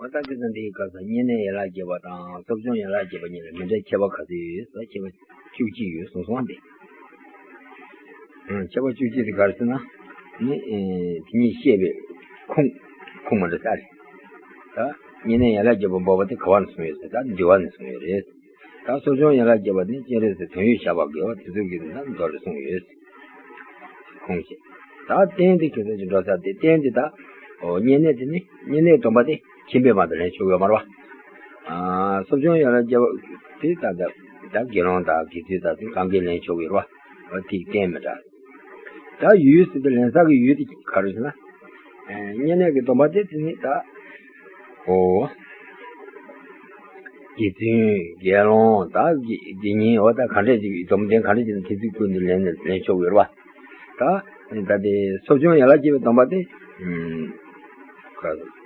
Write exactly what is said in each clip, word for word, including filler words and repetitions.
ད་གི་ཙམ་དེའི་སྐབས་སུ་བསྙེན་གནས་ཡན་ལག་བརྒྱད་པ་དང་གསོ་སྦྱོང་ཡན་ལག་བརྒྱད་པ་གཉིས་ལ་མི་འདྲ་ཁྱད་པར་ག་ཚོད་ཡོད་ཟེར། ཁྱད་པར་བཅུ་གཅིག་ཡོད་གསུངས་སོང་སྟེ། ཨང་། ཁྱད་པར་བཅུ་གཅིག་དེ་ག་རེ་ཟེར་ན། ནི་ཨེ་དེ་གཉིས་བཤད་པའི་ཁུངས་ཁུངས་མ་འདྲ་ས་རེད། ད་བསྙེན་གནས་ཡན་ལག་བརྒྱད་པ་འབོགས་པ་དེ་ག་བ་ནས་གསུངས་ཡོད་ཟེར། ད་འདུལ་བ་ནས་གསུངས་ཡོད་རེད། ད་གསོ་སྦྱོང་ཡན་ལག་བརྒྱད་པ་ནི་སྤྱན་རས་གཟིགས་དོན་ཡོད་ཞགས་པ་དགེ་བ་དེ་ཚོ་གི་ནང་མདོ་ལ་གསུངས་ཡོད། ཁུངས་ཤིག་ད་རྟེན་དེ་ཁྱོད་ཚོ་ཅིག་འགྲོ་ས་དེ་རྟེན་དེ་ད། ཨོ་བསྙེན་གནས་དེ་ནི་བསྙེན་གནས་སྡོམ་པ་དེ་ཁྱིམ་པས་མ་གཏོགས་ལེན་ཆོག་ཡོད་མ་རེད་བ། ཨ་གསོ་སྦྱོང་ཡན་ལག་བརྒྱད་པ་དེ་ད་ད་ད་དགེ་སློང་དང་དགེ་ཚུལ་དང་དེ་གང་གིས་ལེན་ཆོག་ཡོད་རེད་བ། ཨོ་དེ་རྟེན་མི་འདྲ། ད་ཡུལ་ཟེར་དུས་ལེན་ས་གི་ཡུལ་དེ་ག་རེ་ཟེར་ན། ཨེ་བསྙེན་གནས་ཀྱི་སྡོམ་པ་དེ་དེ་ནི་ད། ཨོ། དགེ་ཚུལ་དགེ་སློང་ད་དགེ་དགེ་བསྙེན་འོ་ད་ག་འདྲས་ཅིག་སྡོམ་ལྡན་ག་འདྲས་ཅིག་ན་དེ་ཚོའི་ཀུན་ཏུ་ལེན་ནས་ལེན་ཆོག་ཡོད་རེད་བ། ད་ད་དེ་གསོ་སྦྱོང་ཡན་ལག་བརྒྱད་པའི་སྡོམ་པ་དེ། ཨུམ། ག་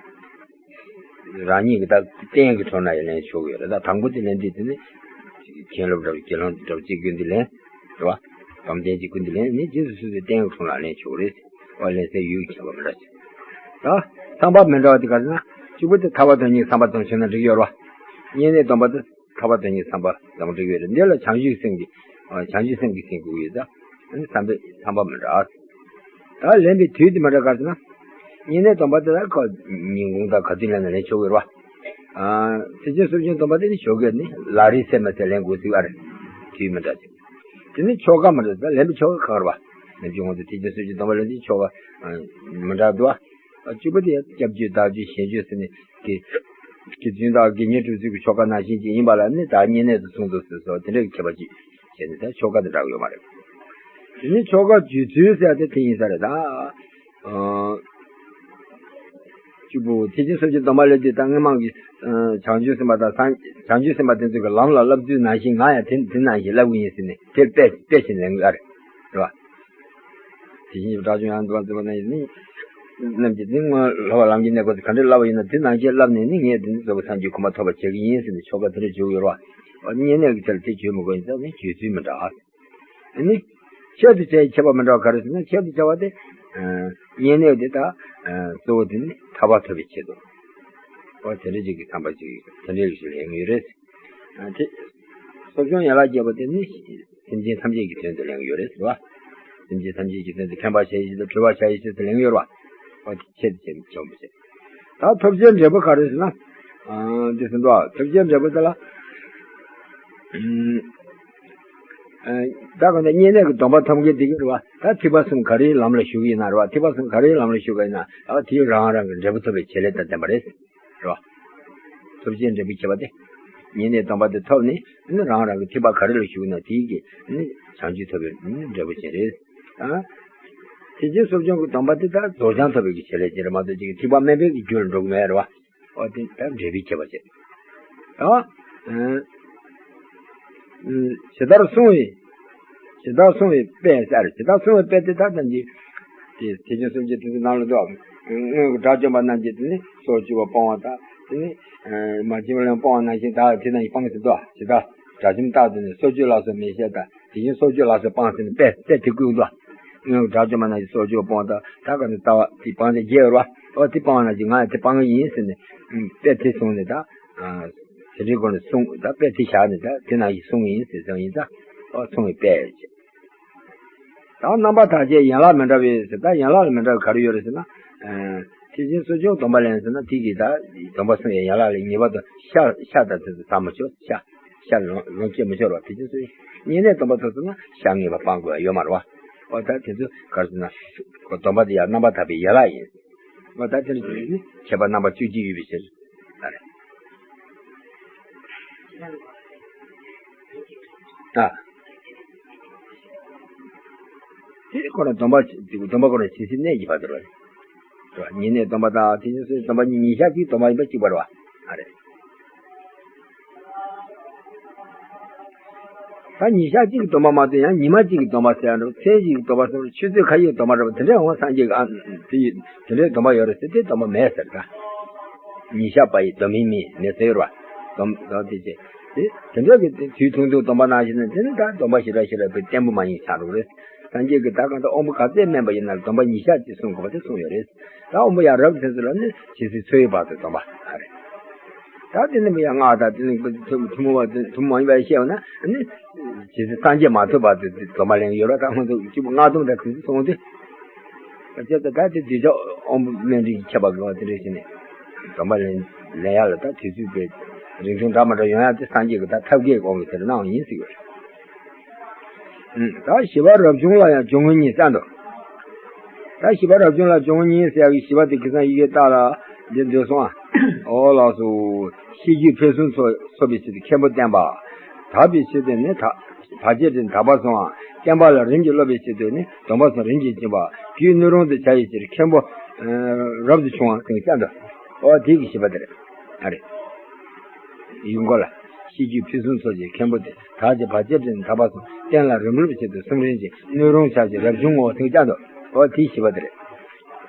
རང་ཉིད་ཀྱི་ད་རྟེན་གྱི་ཐོག་ན་ཡང་ལེན་ཆོག་གི་ཡོད་རེད། ད་དང་པོ་དེ་ལེན་དུས་དེ་ནི་མཁན་སློབ་འདྲ་བོ་དགེ་སློང་འདྲ་བོ་གཅིག་ཀུན་ཏུ་ལེན། རེད་བ། སྡོམ་ལྡན་གཅིག་ཀུན་ཏུ་ལེན་ནི་རྗེས་སུ་སོ་སོའི་རྟེན་གྱི་ཐོག་ན་ལེན་ཆོག་གི་རེད། འོ་ལེན་སའི་ཡུལ་ཁྱད་པར་མི་འདྲ་ཞིག་ད་བསམ་པ་མི་འདྲ་བ་དེ་ག་རེ་ཟེར་ན། གཅིག་པོ་དེ་ཐར་པ་དོན་གཉེར་བསམ་པ་ཙམ་བྱས་ན་འགྲིག་ཡོད་རེད་བ། བསྙེན་གནས་སྡོམ་པ་དེ་ཐར་པ་དོན་གཉེར་བསམ་པ་ཙམ་འགྲིག་ཡོད་རེད། འདི་ལ་བྱང་ཆུབ་སེམས་ཀྱི། བྱང་ཆུབ་སེམས་ཀྱིས་ཟིན་དགོས་ཡོད་ད། བསམ་པའི་བསམ་པ་མི་འདྲ། ད་ལེན་པའི་དུས་དེ་མ་འདྲ་ག་ཟེར་ན། བསྙེན་གནས་སྡོམ་པ་དེ་ལ་ཁོ་ཉིན་གུང་དང་ག་དུས་ལེན་ན་ལེན་ཆོག་གི་རེད་བ། ཨ་ཐེག་ཆེན་གསོ་སྦྱོང་སྡོམ་པ་དེ་ནི་ཞོགས་ཀས་ནི་ལ་རེ་ཟེར་མ་ཟེར་ལེན་དགོས་ཚུལ་ཨ་རེད། དུས་མི་འདྲ་ཅིག་དེ་ནི་ཆོ་ག་མི་འདྲ་ཟེར། ལེན་པའི་ཆོ་ག་གང་རེད་བ། ལེན་རྒྱུ་ངོ་དེ་ཐེག་ཆེན་གསོ་སྦྱོང་སྡོམ་པ་ལེན་དུས་ཆོ་ག་མི་འདྲ་འདུག་བ། གཅིག་པོ་དེ་ཡང་སྐྱབས་བཅོལ་བདག་བཅོལ་གཞན་བཅོལ་ཟེར་ནས་ཀྱི། དགེ་ཚུལ་དང་དགེ་བསྙེན་སྒྲུབ་ཚུལ་གྱི་ཆོ་ག་ནང་བཞིན་ཅིག་ཡིན་པ་ལ་ནི་ད་བསྙེན་གནས་སུ་གསུངས་འདུག་ཟེར་སོགས་དེ་འདྲའི་ཁྱད་པར་ཅིག་བྱས་ནས་ད་ཆོ་ག་དེ་འདྲ་ཡོད་མ་རེད། དེ་ནི་ཆོ་ག་བརྗོད་ཚུལ་ཟེར་ཡ་དེ་དེ་ཡིན་ས་རེད་ད། ཨ། གཅིག་པུ་ཐེག་ཆེན་གསོ་སྦྱོང་སྡོམ་པ་ལས་དེ་ད་སྔོན་མ་གི་ཨ་བྱང་ཆུབ་སེམས་དཔའ་དང་སངས་བྱང་ཆུབ་སེམས་དཔའ་དེ་ཚོ་གི་ལམ་ལ་བསླབ་ཚུལ་ནང་བཞིན་ང་ཡང་དེ་དེ་ནང་བཞིན་བསླབ་གི་ཡིན་ཟེར་ནས་དེ་དཔེ་དཔེ་བཞིན་ལེན་གི་ཨ་རེད། རེད་བ། དེ་བཞིན་དགྲ་བཅོམ་ཡང་འདུལ་བ་མཛད་པ་ནང་བཞིན་ནི། རྣམས་ཀྱིས་དེ་སྔོན་ལྷ་བ་ལམ་གྱི་གནས་སྐབས་སུ་ག་འདྲ་བསླབ་པ་ཡིན་ན་དེ་ནང་བཞིན་བསླབས་ནས་ནི་ངས་དེ་ནི་རྫོགས་པའི་སངས་རྒྱས་གོ་འཕང་ཐོབ་པར་བྱེད་ཀྱི་ཡིན་ཟེར་ནས་ཆོ་ག་དེ་འདྲ་བརྗོད་ཡོད་རེད་བ། བསྙེན་གནས་ཀྱི་ཆ་ལ་དེ་བརྗོད་མི་དགོས་ཡིན་ཙང་ནི་བརྗོད་ཚུལ་མི་འདྲ། ཨ་ནི། ཆེད་དུ་བྱ་བའི་ཁྱད་པར་མི་འདྲ་བ་ག་རེ་ཟེར་ན་ཆེད་དུ་བྱ་བ་དེ། ཨ་བསྙེན་གནས་དེ་དག་ཨ་གཙོ་བོ་དེ་ནི་ཐར་པ་ཐོབ་པའི་ཆེད་དུ། འོ་དེ་འདྲ་ཅིག་གི་བསམ་པ་ཅིག་དེ་འདྲའི་ཞིག་ལེན་གྱི་ཡོད་རེད། ཨ་དེ། གསོ་སྦྱོང་ཡན་ལག་བརྒྱད་པོ་དེ་ནི་སེམས་ཅན་ཐམས་ཅད་ཀྱི་དོན་དུ་ལེན་གྱི་ཡོད་རེད་ཟེར་བ། སེམས་ཅན་ཐམས་ཅད་ཀྱི་དོན་དུ་ཕན་པར་བྱ་ཡི་ཆེད་དུ་གྲོལ་བར་བྱ་ཡི་ཆེད་དུ་ལེན་གྱི་ཡོད་རེད་བ། འོ་དེ་ཆེད་དུ་བྱེད་བྱེད་པོ་བྱེད། ད་ཐོབ་བྱའི་འབྲས་བུ་ག་རེ་ཟེར་ན། ཨ་འདི་ཟེར་འདུག་ཐོབ་བྱའི་འབྲས་བུ་དེ་ལ། ཨུམ། ཨ་ད་གང་ལྟར་བསྙེན་གནས་ཀྱི་སྡོམ་པ་ཐོབ་མཁན་དེ་གི་རེད་བ། ད་ཐེག་པ་གསུམ་ག་རེའི་ལམ་ལ་ཞུགས་ཡིན་ན་རེད་བ། ཐེག་པ་གསུམ་ག་རེའི་ལམ་ལ་ཞུགས་པ་ཡིན་ན་ཨ་དེ་རང་རང་གི་འབྲས་བུ་ཐོབ་པའི་བྱེད་ལས་དང་ལྡན་པ་རེད། རེད་བ། ཐོབ་བྱའི་འབྲས་བུ་ཁྱད་པར་ཏེ། བསྙེན་གནས་སྡོམ་པ་དེ་ཐོབ་ནས་ནི་རང་རང་གི་ཐེག་པ་ག་རེ་ལ་ཞུགས་ན་དེའི་གི་ནི་བྱང་ཆུབ་ཐོབ་པའི་ནི་འབྲས་བུ་ཅན་རེད། ཨ། ཐེག་ཆེན་གསོ་སྦྱོང་གི་སྡོམ་པ་དེ་ད་རྫོགས་བྱང་ཐོབ་པའི་གི་བྱེད་ལས་ཅན་རེད་མ་གཏོགས་ཅིག་ཐེག་པ་དམན་པའི་གི་རྒྱུ་ལ་འགྲོ་གི་མེད་རེད་བ། ཨོ་དེ་ད་འབྲས་བུའི་ཁྱད་པར་ཅན། ཨ། ཨ། ཇི་ལྟར་གསུངས་པའི། ཇི་ལྟར་གསུངས་པའི་དཔེ་ཟེར། ཇི་ལྟར་གསུངས་པའི་དཔེ་དེ་ལྟར་ཙམ་གྱིས། དེ་ཐེག་ཆེན་གསུམ་གྱི་ཐུན་ཚོད་ནང་ལ་འདུག་སྔོན་གྱི་དགྲ་བཅོམ་པ་རྣམས་ཀྱིས་དེ་ནི་སྲོག་གཅོད་པ་སྤོང་བ་དང་དེ་ནི་མ་བྱིན་པ་ལ་སྤོང་བ་ནང་བཞིན་དག་དེ་རྣམས་ཀྱིས་སྤངས་ཟེར་འདུག་ཇི་ལྟར་དགྲ་བཅོམ་ལྟར་དུ་ནི་སྲོག་གཅོད་ལ་སོགས་མི་བྱེད་དང་དེ་བཞིན་སྲོག་གཅོད་ལ་སོགས་སྤངས་ཟེར་ནས་དཔེ་དཔེ་དེ་བཀོད་འདུག་སྔོན་གྱི་དགྲ་བཅོམ་པ་རྣམས་ཀྱིས་སྲོག་གཅོད་པ་སྤོང་བ་དང་ད་ག་ནི་ལྟ་བ་དེ་སྤངས་ཏེ་རྒྱལ་བ་རེད་བ། ཨོ་དེ་སྤང་བ་ནང་བཞིན་ང་ཡང་དེ་སྤང་གི་ཡིན་ཟེར་ནས། དཔེ་དེ་བཟུང་ནས་ད། དེ་འདྲའི་སྒོ་ནས་གསུངས་ད་དཔེ་དེ་བཞག་ནས་ད་དེ་ནང་བཞིན་གསུངས་ཡིན་ཟེར་ཟེར་ཡིན་ད། ཨོ་གསུངས་པའི་དཔེ་བྱས། ད་རྣམ་པར་ཐར་བྱེད་ཡན་ལག་མི་འདྲ་བའི་ཟེར་ད་ཡན་ལག་ལ་མི་འདྲ་བའི་ག་རེ་ཡོད་རེད་ཟེར་ན། ཐེག་ཆེན་གསོ་སྦྱོང་སྡོམ་པ་ལེན་ཟེར་ན་དེ་གི་ད་སྡོམ་པ་གསུམ་ཡན་ལག་ལས་ངེས་པར་དུ་ཤ་ཤ་དང་དེ་ཚོ་ཟ་མི་ཆོག་ཤ་ཤ་ལོངས་སྤྱོད་མི་ཆོག་རེད་བ། ཐེག་ཆེན་གསོ་སྦྱོང་བསྙེན་གནས་སྡོམ་པ་ཐོབ་ཟེར་ན་ཤ་ངེས་པར་སྤང་དགོས་ཡ་ཡོད་མ་རེད་བ། ཨོ་ད་དེ་ཚོ་ག་རེ་ཟེར་ན། སྡོམ་པ་དེ་ཡང་རྣམ་པར་ཐར་པའི་ཡན་ལག་ཡིན། ཨོ་ད་དེ་ནི་ཁྱད་པར་རྣམ་པ་བཅུ་གཅིག་ཡོད་པའི་ཕྱིར། ཨ་རེད། ཨ། དེ་ཁོ་ན་སྡོམ་པ་སྡོམ་པ་ཁོ་ན་ཇི་སྲིད་གནས་ཀྱི་བར་དུ་རེད། བསྙེན་གནས་སྡོམ་པ་དང་ཐེག་ཆེན་གསོ་སྦྱོང་སྡོམ་པ་གཉིས་ཉིན་ཞག་གཅིག་སྡོམ་པ་ཡིན་པ་གཅིག་པ་རེད་བ། ཨ་རེད། ད་ཉིན་ཞག་གཅིག་གི་སྡོམ་པ་མ་གཏོགས་ཡང་ཉི་མ་གཅིག་གི་སྡོམ་པ་ཟེར་ཡང་འགྲོ། མཚན་གཅིག་གི་སྡོམ་པ་ཟེར་རུང་ཆུ་ཚོད་ཁ་ཤས་ཀྱི་སྡོམ་པ་རེད་པ། དེ་འདྲའི་འོང་སངས་རྒྱས་ཀྱི་ཨ་དེ་ཡི་དེ་འདྲའི་སྡོམ་པ་ཡོད་རེད་ཟེར་དེ་སྡོམ་པ་མེད་ཟེར་ད། ཉིན་ཞག་པ་ཡི་སྡོམ་མིན་མིན་མེད་ཟེར་བ། སྡོམ་སྡོམ་དེ་ཅེ། དེ་དེ་འདྲ་གི་དུས་ཐུང་ཐུང་སྡོམ་པ་གནང་བཞིན་ན་དེ་ནི་ད་སྡོམ་པ་ཞེ་དྲག་ཞེ་དྲག་པའི་བརྟན་པོ་མ་ཡིན་ཆགས་འགྲོ་གི་རེད། སངས་རྒྱས་ཀྱིས་ད་གང་ལྟར་དབང་པོ་ག་ཚད་དམན་པ་ཡིན་ན་སྡོམ་པ་ཉིན་ཞག་གཅིག་སྲུང་དགོས་པ་དེ་གསུངས་ཡོད་རེད། ད་དབང་པོ་ཡང་རབ་དེ་ཚོ་ལ་ནི་ཇི་སྲིད་འཚོ་ཡི་བར་དུ་སྡོམ་པ་ཨ་རེད། ད་དེ་ནི་མི་ཡ་ང་ད་དེ་ནི་ཐུན་ཐུན་མོང་བ་དེ་ཐུན་མོང་མ་ཡིན་པ་ཤེས་པ་ན་ནི་ཇི་སྲིད་སངས་རྒྱས་མ་ཐོབ་བར་དུ་དེ་སྡོམ་པ་ལེན་ཡོད་ར། ད་ང་ཚོ་གཅིག་པུ་སྔགས་སྡོམ་དང་དེ་ཚོ་སོང་སྟེ། ད་ད་དེ་དུས་ཆོག་དབང་པོ་སྨན་རིགས་ཁྱད་པར་དགོས་པ་དེ་འདྲ་ཞིག་ནས་སྡོམ་པ་ལེན་ལེན་ཡ་ལ་ད་དུས་ཚོད་དེ་རིང་ཐུང་འདྲ་མ་འདྲ་ཡོང་ཡ་དེ་སངས་རྒྱས་ཀྱི་ད་ཐབས་མཁས་དབང་གིས་དེ་འདྲ་གནང་བ་ཡིན་ཟེར་གྱི་ཡོད་རེད། ད་ཞི་བ་རབ་བྱུང་ལ་ཡང་སྦྱོར་དངོས་གཉིས་བསྟན་ཏོ། ད་ཞི་བ་རབ་བྱུང་ལ་སྦྱོར་དངོས་གཉིས་ཟེར་ཡག་གི་ཞི་བ་དེ་ཁ་སང་ཡི་གེ་བཏགས་ལ་འདི་འདོད་སོང་ཨ། ཨོ་ལགས་སོ། ཤེས་རྒྱུད་ཕུན་སུམ་ཚོགས་ཚོགས་པའི་ཕྱིར་དུ་མཁན་པོ་བསྟེན་པ། དག་པའི་ཕྱིར་དུ་ནི་དག་བར་ཆད་དེ་དག་པ་སོང་ཨ། བསྟན་པ་ལ་རིམ་གྱིས་སློབ་པའི་ཕྱིར་དུ་ནི་སྡོམ་པ་སོགས་རིམ་གྱིས་སྦྱིན་པ། རྒྱུད་སྣོད་རུང་དུ་བྱ་བའི་ཕྱིར་མཁན་པོ་རབ་ཏུ་བྱུང་བ་དེ་བསྟན་ཏོ། ཨོ་དེ་གི་ཞི་བ་དེ་རེད། ཨ་རེད། ཡུལ་འགོ་ལ། ཤེས་རྒྱུད་ཕུན་སུམ་ཚོགས་ཀྱི་མཁན་པོ་དེ་དག་ཅིང་བར་ཆད་དེ་དག་པ་སོང་བསྟན་ལ་རིམ་གྲོ་བྱེད་དུ་གསུམ་རིམ་གྱིས་སྣོད་རུང་བྱ་ཕྱིར་རབ་བྱུང་ངོ་ཐེངས་བརྒྱ་དོ། ཨོ་དེའི་ཞི་བ་དེ་རེད།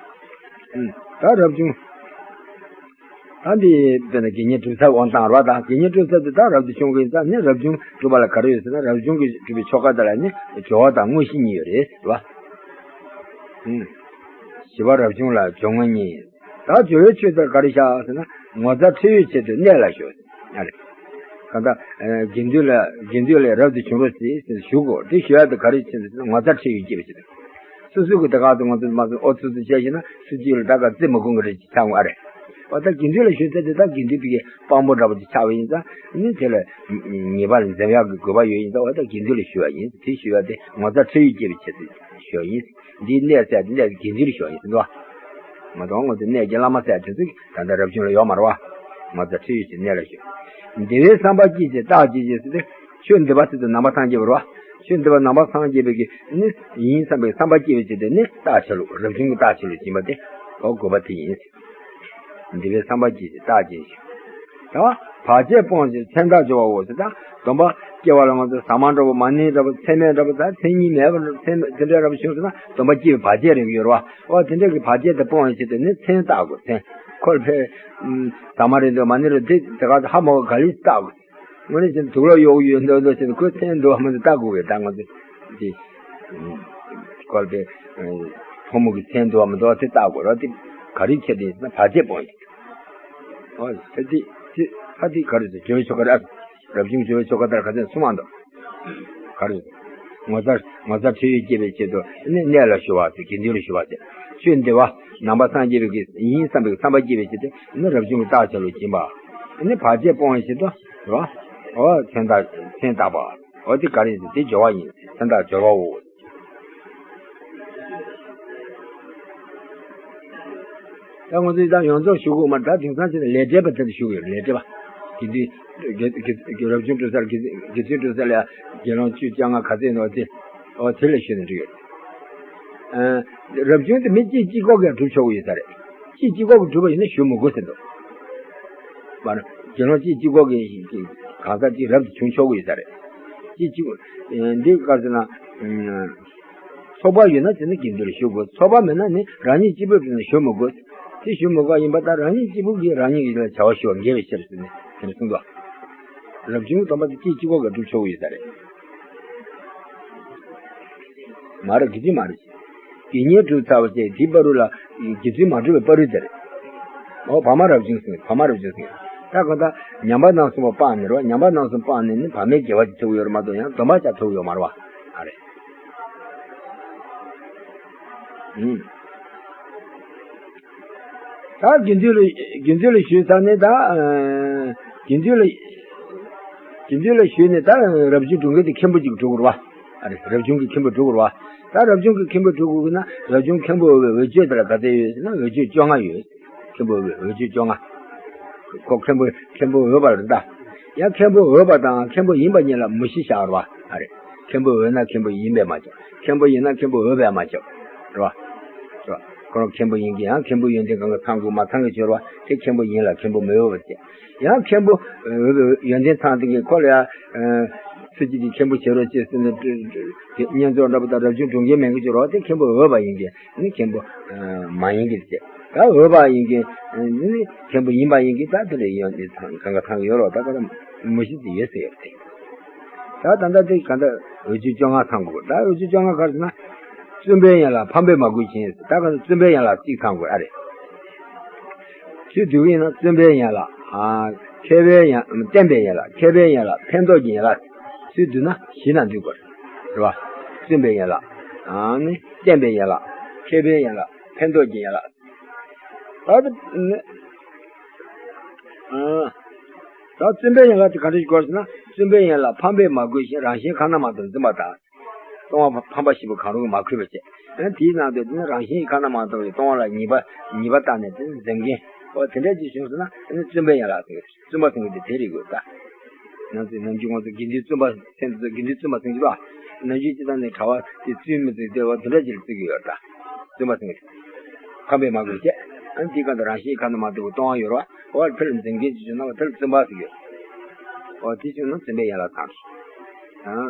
ཨུམ། ད་རབ་བྱུང་། ད་འདི་དཔེར་ན་དགེ་བསྙེན་སྒྲུབ་ཚར་དབང་བཏང་ར། ད་དགེ་བསྙེན་སྒྲུབ་ཚར་དེ་ད་རབ་ཏུ་བྱུང་གི་ཡིན་ཙང་ནི་རབ་བྱུང་སྒྲུབ་པ་ལ་ག་རེ་ཡོད་ཟེར་ན་རབ་བྱུང་གི་སྒྲུབ་པའི་ཆོ་ག་དེ་ལ་ནི་སྦྱོར་བ་དང་དངོས་གཞི་གཉིས་ཡོད་རེད་ཟེར་བ། ཨུམ། ཞི་བ་རབ་བྱུང་ལ་སྦྱོར་དངོས་གཉིས། ད་སྦྱོར་བའི་ཆོས་དེར་ག་རེ་བཞག་ཟེར་ན་ངོ་མཚར་ཁྲེལ་ཡོད་ཆེད་དུ་གནས་ལ་ཞུགས། ཨ་རེ། གང་ལྟར་དགེ་འདུན་ལ་དགེ་འདུན་ལས་རབ་ཏུ་བྱུང་རོགས་ཟེར་ཞུ་དགོས། དེ་ཞུ་ཡག་དེ་ག་རེ་བྱས་ཟེར་ན་ངོ་མཚར་ཁྲེལ་ཡོད་སྐྱེས་པ་ཞིག་དང་། སོ་སོ་གི་ད་ག་དུ་ང་ཚོ་མ་སོང་ཨོ་ཚོད་ཚོད་བྱས་ཤེ་ན་སུ་གཅིག་ལ་ད་ག་རྩེ་མ་དགོངས་གི་རེད་ཅེས་ཆགས་འོང་ཨ་རེ། འོ་ད་དགེ་འདུན་ལ་ཞུགས་ཚར་དེ་ད་དགེ་འདུན་པའི་དཔང་པོ་འདྲ་པོ་ཅིག་ཆགས་པ་ཡིན་ཙང་ནི་དེ་ལ་ཉེས་པ་ལ་འཛེམ་ཡག་གི་དགོས་པ་ཡོད་ཡིན་ཙང་འོ་ད་དགེ་འདུན་ལ་ཞུ་བ་ཡིན། དེ་ཞུ་བ་དེ་ངོ་མཚར་ཁྲེལ་ཡོད་སྐྱེས་པའི་ཆེད་དུ་ཞུ་བ་ཡིན། འདིའི་གནས་ཟེར་དེ་གནས་དགེ་འདུན་ལ་ཞུ་བ་ཡིན་ཟེར་འདུག་བ། ང་དང་ངོ་དེ་གནས་ཀྱི་བླ་མ་ཟེར་དེ་ཚོ་ད་ལྟ་རབ་བྱུང་ལ་ཡོད་མ་རེད་བ། ངོ་མཚར་ཁྲེལ་ཡོད་ཀྱི་གནས་ལ་ཞུགས། འདི་བའི་བསམ་པ་སྐྱེད་ཅིང་རྟག་བྱེད་ཅིང་ཟེར་དེ་ཆོས་འདི་པ་ཟེར་དུས་ནང་པ་སངས་རྒྱས་པ་རེད་བ། ཆོས་འདི་པ་ནང་པ་སངས་རྒྱས་པའི་གི་ནི་ཡིན་བསམ་པའི་བསམ་པ་སྐྱེད་པའི་ཆེད་དུ་ནི་རྟག་བྱེད་ལུགས་རབ་བྱུང་གི་རྟག་བྱེད་ལུགས་ཡིན་པ་དེ་ཨོ་དགོས་པ་དེ་ཡིན། འདི་བའི་བསམ་པ་སྐྱེད་ཅིང་རྟག་བྱེད་ཅིང་། ད་བར་ཆད་སྤོང་ཞིང་མཚན་རྟགས་སྦྱོར་བའོ་ཟེར། ད་སྡོམ་པ་སྐྱེ་བ་ལ་ང་ཚོ་ཟ་མ་འདྲ་བོ་མ་ཎི་འདྲ་བོ་མཚན་མེད་འདྲ་བོ་ད་མཚན་ཉིད་མེད་པ་མཚན་དེ་འདྲ་འདྲ་བོ་བྱུང་སོང་ན་སྡོམ་པ་སྐྱེ་བའི་བར་ཆད་རེད་ཡོད་རེད་བ། འོ་དེ་འདྲ་གི་བར་ཆད་དེ་སྤོང་བའི་ཆེད་དུ་ནི་མཚན་བཏགས་དགོས། མཚན་ཁོ་ལ་ཕེ་ཟ་མ་རེད་འདུག་མ་ཎི་རེད་འདུག་དེ་ག་ཧ་མ་གོ་ག་ལེར་བཏགས་དགོས། དངོས་གནས་བྱས་ན་དུག་ལོག་གཡོག་ཡོད་འདུག་འདུག་བྱས་ན་ཁོས་མཚན་འདུག་བ་མི་འདུག་བལྟ་དགོས་པས། ད་ང་ཚོ་དེ་ཁོ་ལ་ཕེ་ཕོ་མོ་གི་མཚན་འདུག་བ་མི་འདུག་བ་དེ་བལྟ་དགོས་ར། དེ་ག་རེའི་ཆེད་དུ་ཡིན་ཟེར་ན་བར་ཆད་སྤོང་ཡིན། ཨོ་ད་དེ་དེ་ད་དེ་ག་རེ་ཟེར་སྦྱོར་བའི་ཆོ་ག་རེད། རབ་བྱུང་སྦྱོར་བའི་ཆོ་ག་ལྟར་ཁ་སང་གསུངས་མ་འདུག་ག་རེ་ཟེར། ངོ་མཚར་ངོ་མཚར་ཁྲེལ་ཡོད་སྐྱེད་པའི་ཆེད་དུ་ནི་གནས་ལ་ཞུགས་པ་ཟེར་དགེ་འདུན་ལ་ཞུགས་པ་ཟེར། ཆོས་འདི་པ་ནང་པ་སངས་རྒྱས་པའི་གི་ཡིན་བསམ་པའི་བསམ་པ་སྐྱེད་པའི་ཆེད་དུ་ནི་རབ་བྱུང་གི་རྟགས་ཆ་ལུགས་སྦྱིན་པ། ནི་བར་ཆད་སྤོང་བའི་ཆེད་དུ་རོ། ཨོ་མཚན་བཏགས་མཚན་བཏགས་པ། ཨོ་དེ་ག་རེ་ཟེར་དེ་སྦྱོར་བ་ཡིན། མཚན་བཏགས་སྦྱོར་བའོ། ད་ང་ཚོས་ད་ཡོངས་རྫོགས་ཞུ་དགོས་མ་རེད། ད་དེང་སང་ཆེད་དུ་ལས་འབྲས་པ་དེ་ལ་ཞུ་དགོས་ལས་འབྲས་པ། དགེ་འདུན་དགེ་དགེ་དགེ་རབ་བྱུང་སྒྲུབ་སར་དགེ་དགེ་ཚུལ་སྒྲུབ་ས་ལ་དགེ་སློང་བཅུ་བཅོ་ལྔ་ག་ཚད་ནོ་དེ་ཨོ་དེ་ལ་ཞུ་ན་འགྲིག་ཡོད། ཨ་རབ་བྱུང་དེ་མི་གཅིག་གཅིག་པོ་གིས་སྒྲུབ་ཆོག་གི་ཡོད་ས་རེད། གཅིག་གཅིག་པོ་གིས་སྒྲུབ་པ་ཡིན་ན་ཞུ་མི་དགོས་ཟེར་འདུག་མ་རེད། དགེ་སློང་གཅིག་གཅིག་པོ་གིས་གང་ཟག་གཅིག་རབ་ཏུ་བྱུང་ཆོག་གི་ཡོད་ས་རེད། གཅིག་གཅིག་ཨ་འདི་ག་རེ་ཟེར་ན། ཚོགས་པ་ཡོད་ན་དེ་ནི་དགེ་འདུན་ལ་ཞུ་དགོས། ཚོགས་པ་མེད་ན་ནི་རང་ཉིད་གཅིག་པུས་དེ་ནི་ཞུ་མི་དགོས། དེ་ཞུ་མི་དགོས་ཡིན་པ་དང་རང་ཉིད་གཅིག་པུ་གིས་རང་ཉིད་ཀྱི་བྱ་བ་ཞུ་བ་འགལ་བའི་ཕྱིར་ཟེར་ནས་དེ་ནི་གསུངས་འདུག་རབ་བྱུང་སྡོམ་པ་དེ་གཅིག་གཅིག་པོ་གིས་སྒྲུབ་ཆོག་གི་ཡོད་ས་རེད། མ་རེད། དགེ་ཚུལ་མ་རེད། དགེ་བསྙེན་སྒྲུབ་ཚར་བ་བཅས་དེའི་བར་དུ་ལ་དགེ་ཚུལ་མ་གྲུབ་པའི་བར་དུ་དེ་རེད། ཨོ་བར་མ་རབ་བྱུང་ཟེར། བར་མ་རབ་བྱུང་ཟེར། ད་གང་ལྟར་ཉམས་པ་རྣམ་གསུམ་པོ་སྤངས་ནས་རེད་བ། ཉམས་པ་རྣམ་གསུམ་སྤངས་ནས་ནི་བར་མའི་དགེ་བ་ཅིག་ཐོབ་ཡོད་རེད་མ་གཏོགས་ཡང་སྡོམ་པ་ཅིག་ཐོབ་ཡོད་མ་རེད་བ། ཨ་རེད། ཨུམ། ད་དགེ་འདུན་ལ་དགེ་འདུན་ལ་ཞུས་ཚར་ནས་ད་ཨ་དགེ་འདུན་ལ་དགེ་འདུན་ལ་ཞུས་ནས་ད་རབ་བྱུང་སྒྲུབ་མཁན་དེ་མཁན་པོ་ཅིག་སྒྲུབ་དགོས་རེད་བ། ཨ་རེད། རབ་བྱུང་གི་མཁན་པོ་སྒྲུབ་དགོས་རེད་བ། ད་རབ་བྱུང་གི་མཁན་པོ་སྒྲུབ་དགོས་ན་རབ་བྱུང་མཁན་པོ་འོས་པའི་འོས་ཆོས་དེ་ལ་ག་ཚད་ཡོད་ཟེར་ན་འོས་ཆོས་བཅོ་ལྔ་ཡོད། མཁན་པོ་འོས་པའི་འོས་ཆོས་བཅོ་ལྔ། ཁོ་མཁན་པོ་མཁན་པོ་འོས་པ་རེད་ད། ཡང་མཁན་པོ་འོས་པ་དང་མཁན་པོ་ཡིན་པ་གཉིས་ལ་མུ་བཞི་བཞག་རེད་བ། ཨ་རེད། མཁན་པོ་འོས་ན་མཁན་པོ་ཡིན་པས་མ་ཁྱབ། མཁན་པོ་ཡིན་ན་མཁན་པོ་འོས་པས་མ་ཁྱབ། རེད་བ། རེད་བ། ཁོ་རང་མཁན་པོ་ཡིན་གྱི་ཡང་མཁན་པོ་ཡོན་ཏན་གང་ག་ཚང་དགོས། མ་ཚང་གི་སྦྱོར་བ་དེ་མཁན་པོ་ཡིན་ལ་མཁན་པོ་མི་འོས་པ་བྱས། ཡང་མཁན་པོ་འོས་པའི་ཡོན་ཏན་ཚང་སྟེ་གི་ཁོ་ལ་ཡང་ཚུལ་གཅིག་གིས་མཁན་པོ་བྱེད་རོགས་ཅེས་ཟེར་ནས་བསྙེན་རྫོགས་འདྲ་པོ་དང་རབ་བྱུང་སྒྲུབ་མཁན་མེད་གི་སྦྱོར་བ་དེ་མཁན་པོ་འོས་པ་ཡིན་གྱི་ནི་མཁན་པོ་མ་ཡིན་གྱི་བྱས། ད་འོས་པ་ཡིན་གྱི་ནི་མཁན་པོ་ཡིན་པ་ཡིན་གྱི་ད་དེ་ལས་ཡོན་ཏན་ཚང་གང་ག་ཚང་གི་ཡོད་རོགས། ད་ག་ད་མུ་བཞི་དེ་ཡོད་ཟེར་ཡོད་དེ། ད་ད་ལྟ་དེ་ག་འདྲ་འོས་ཆོས་བཅོ་ལྔ་ཚང་དགོས། ད་འོས་ཆོས་བཅོ་ལྔ་ག་རེ་ཟེར་ན། བརྩོན་པའི་ཡན་ལག་ཕམ་པས་མ་གོས་ཤིང་། ད་ག་ཚོད་བརྩོན་པའི་ཡན་ལག་གཅིག་ཚང་དགོས་ཨ་རེད། ཚུལ་བསྡུ་གི་ཡིན་ན་བརྩོན་པའི་ཡན་ལག་ཨ། མཁས་པའི་ཡན་བསྟན་པའི་ཡན་ལག་མཁས་པའི་ཡན་ལག་ཕན་འདོགས་ཀྱི་ཡན་ལག་ཚུལ་བསྡུ་ན་བཞི་ན་འདུས་དགོས་རེད་བ། བརྩོན་པའི་ཡན་ལག་ཨ་ནི་བསྟན་པའི་ཡན་ལག་མཁས་པའི་ཡན་ལག་ཕན་འདོགས་ཀྱི་ཡན་ལག་ད་ནི་ཨ་ད་བརྩོན་པའི་ཡན་ལག་དེ་ག་འདྲ་ཞིག་དགོས་ཟེར་ན། བརྩོན་པའི་ཡན་ལག་ཕམ་པས་མ་གོས་ཤིང་། རང་གཞན་ཁ་ན་མ་ཐོ་འཛིན་པ་དང་། སྟོང་པ་ཕམ་པ་བཞི་པོ་གང་རུང་གིས་མ་གོས་པ་བྱས། ཨ་ནི་དེའི་ནང་དུ་དེ་ནི་རང་གཞན་གྱི་ཁ་ན་མ་ཐོ་བའི་སྟོང་པ་ལ་ཉེས་པ་ཉེས་པ་བཏགས་ནས་དེ་ནི་འཛེམ་མཁན། འོ་དེ་འདྲ་ཅིག་བྱུང་སོང་ན་ཨ་ནི་བརྩོན་པའི་ཡན་ལག་ཟེར་གི་རེད། བརྩོན་པ་ཟེར་མཁན་དེ་དེ་རེད་གི་ད། ང་ཚོས་ནམ་རྒྱུན་ང་ཚོ་དགེ་འདུན་བརྩོན་པ་ཟེར་འདུག་དགེ་འདུན་བརྩོན་པ་ཟེར་གི་རེད་པ། ནམ་རྒྱུན་སྤྱིར་བཏང་ནས་གྲྭ་པ་དེ་བརྩོན་མི་བརྩོན་དེ་འོ་དེ་འདྲ་ཅིག་ལ་བརྩི་གི་ཡོད་ད། བརྩོན་པ་ཟེར་མཁན་དེ། ཕམ་པས་མ་གོས་བྱས། ཨ་ནི་དེའི་སྒང་དུ་རང་གཞན་ཁ་ན་མ་ཐོ་བའི་སྟོང་པ་ཡོད་རེད་པ། འོ་དེ་ལ་འཛེམ་མཁན་ཅིག་བྱུང་ན་འོ་དེ་ལ་བརྩོན་པ་ཟེར་གི་ཡོད། འོ་དེ་བྱུང་ན་བརྩོན་པའི་ཡན་ལག་ཚང་རེད། ཨ།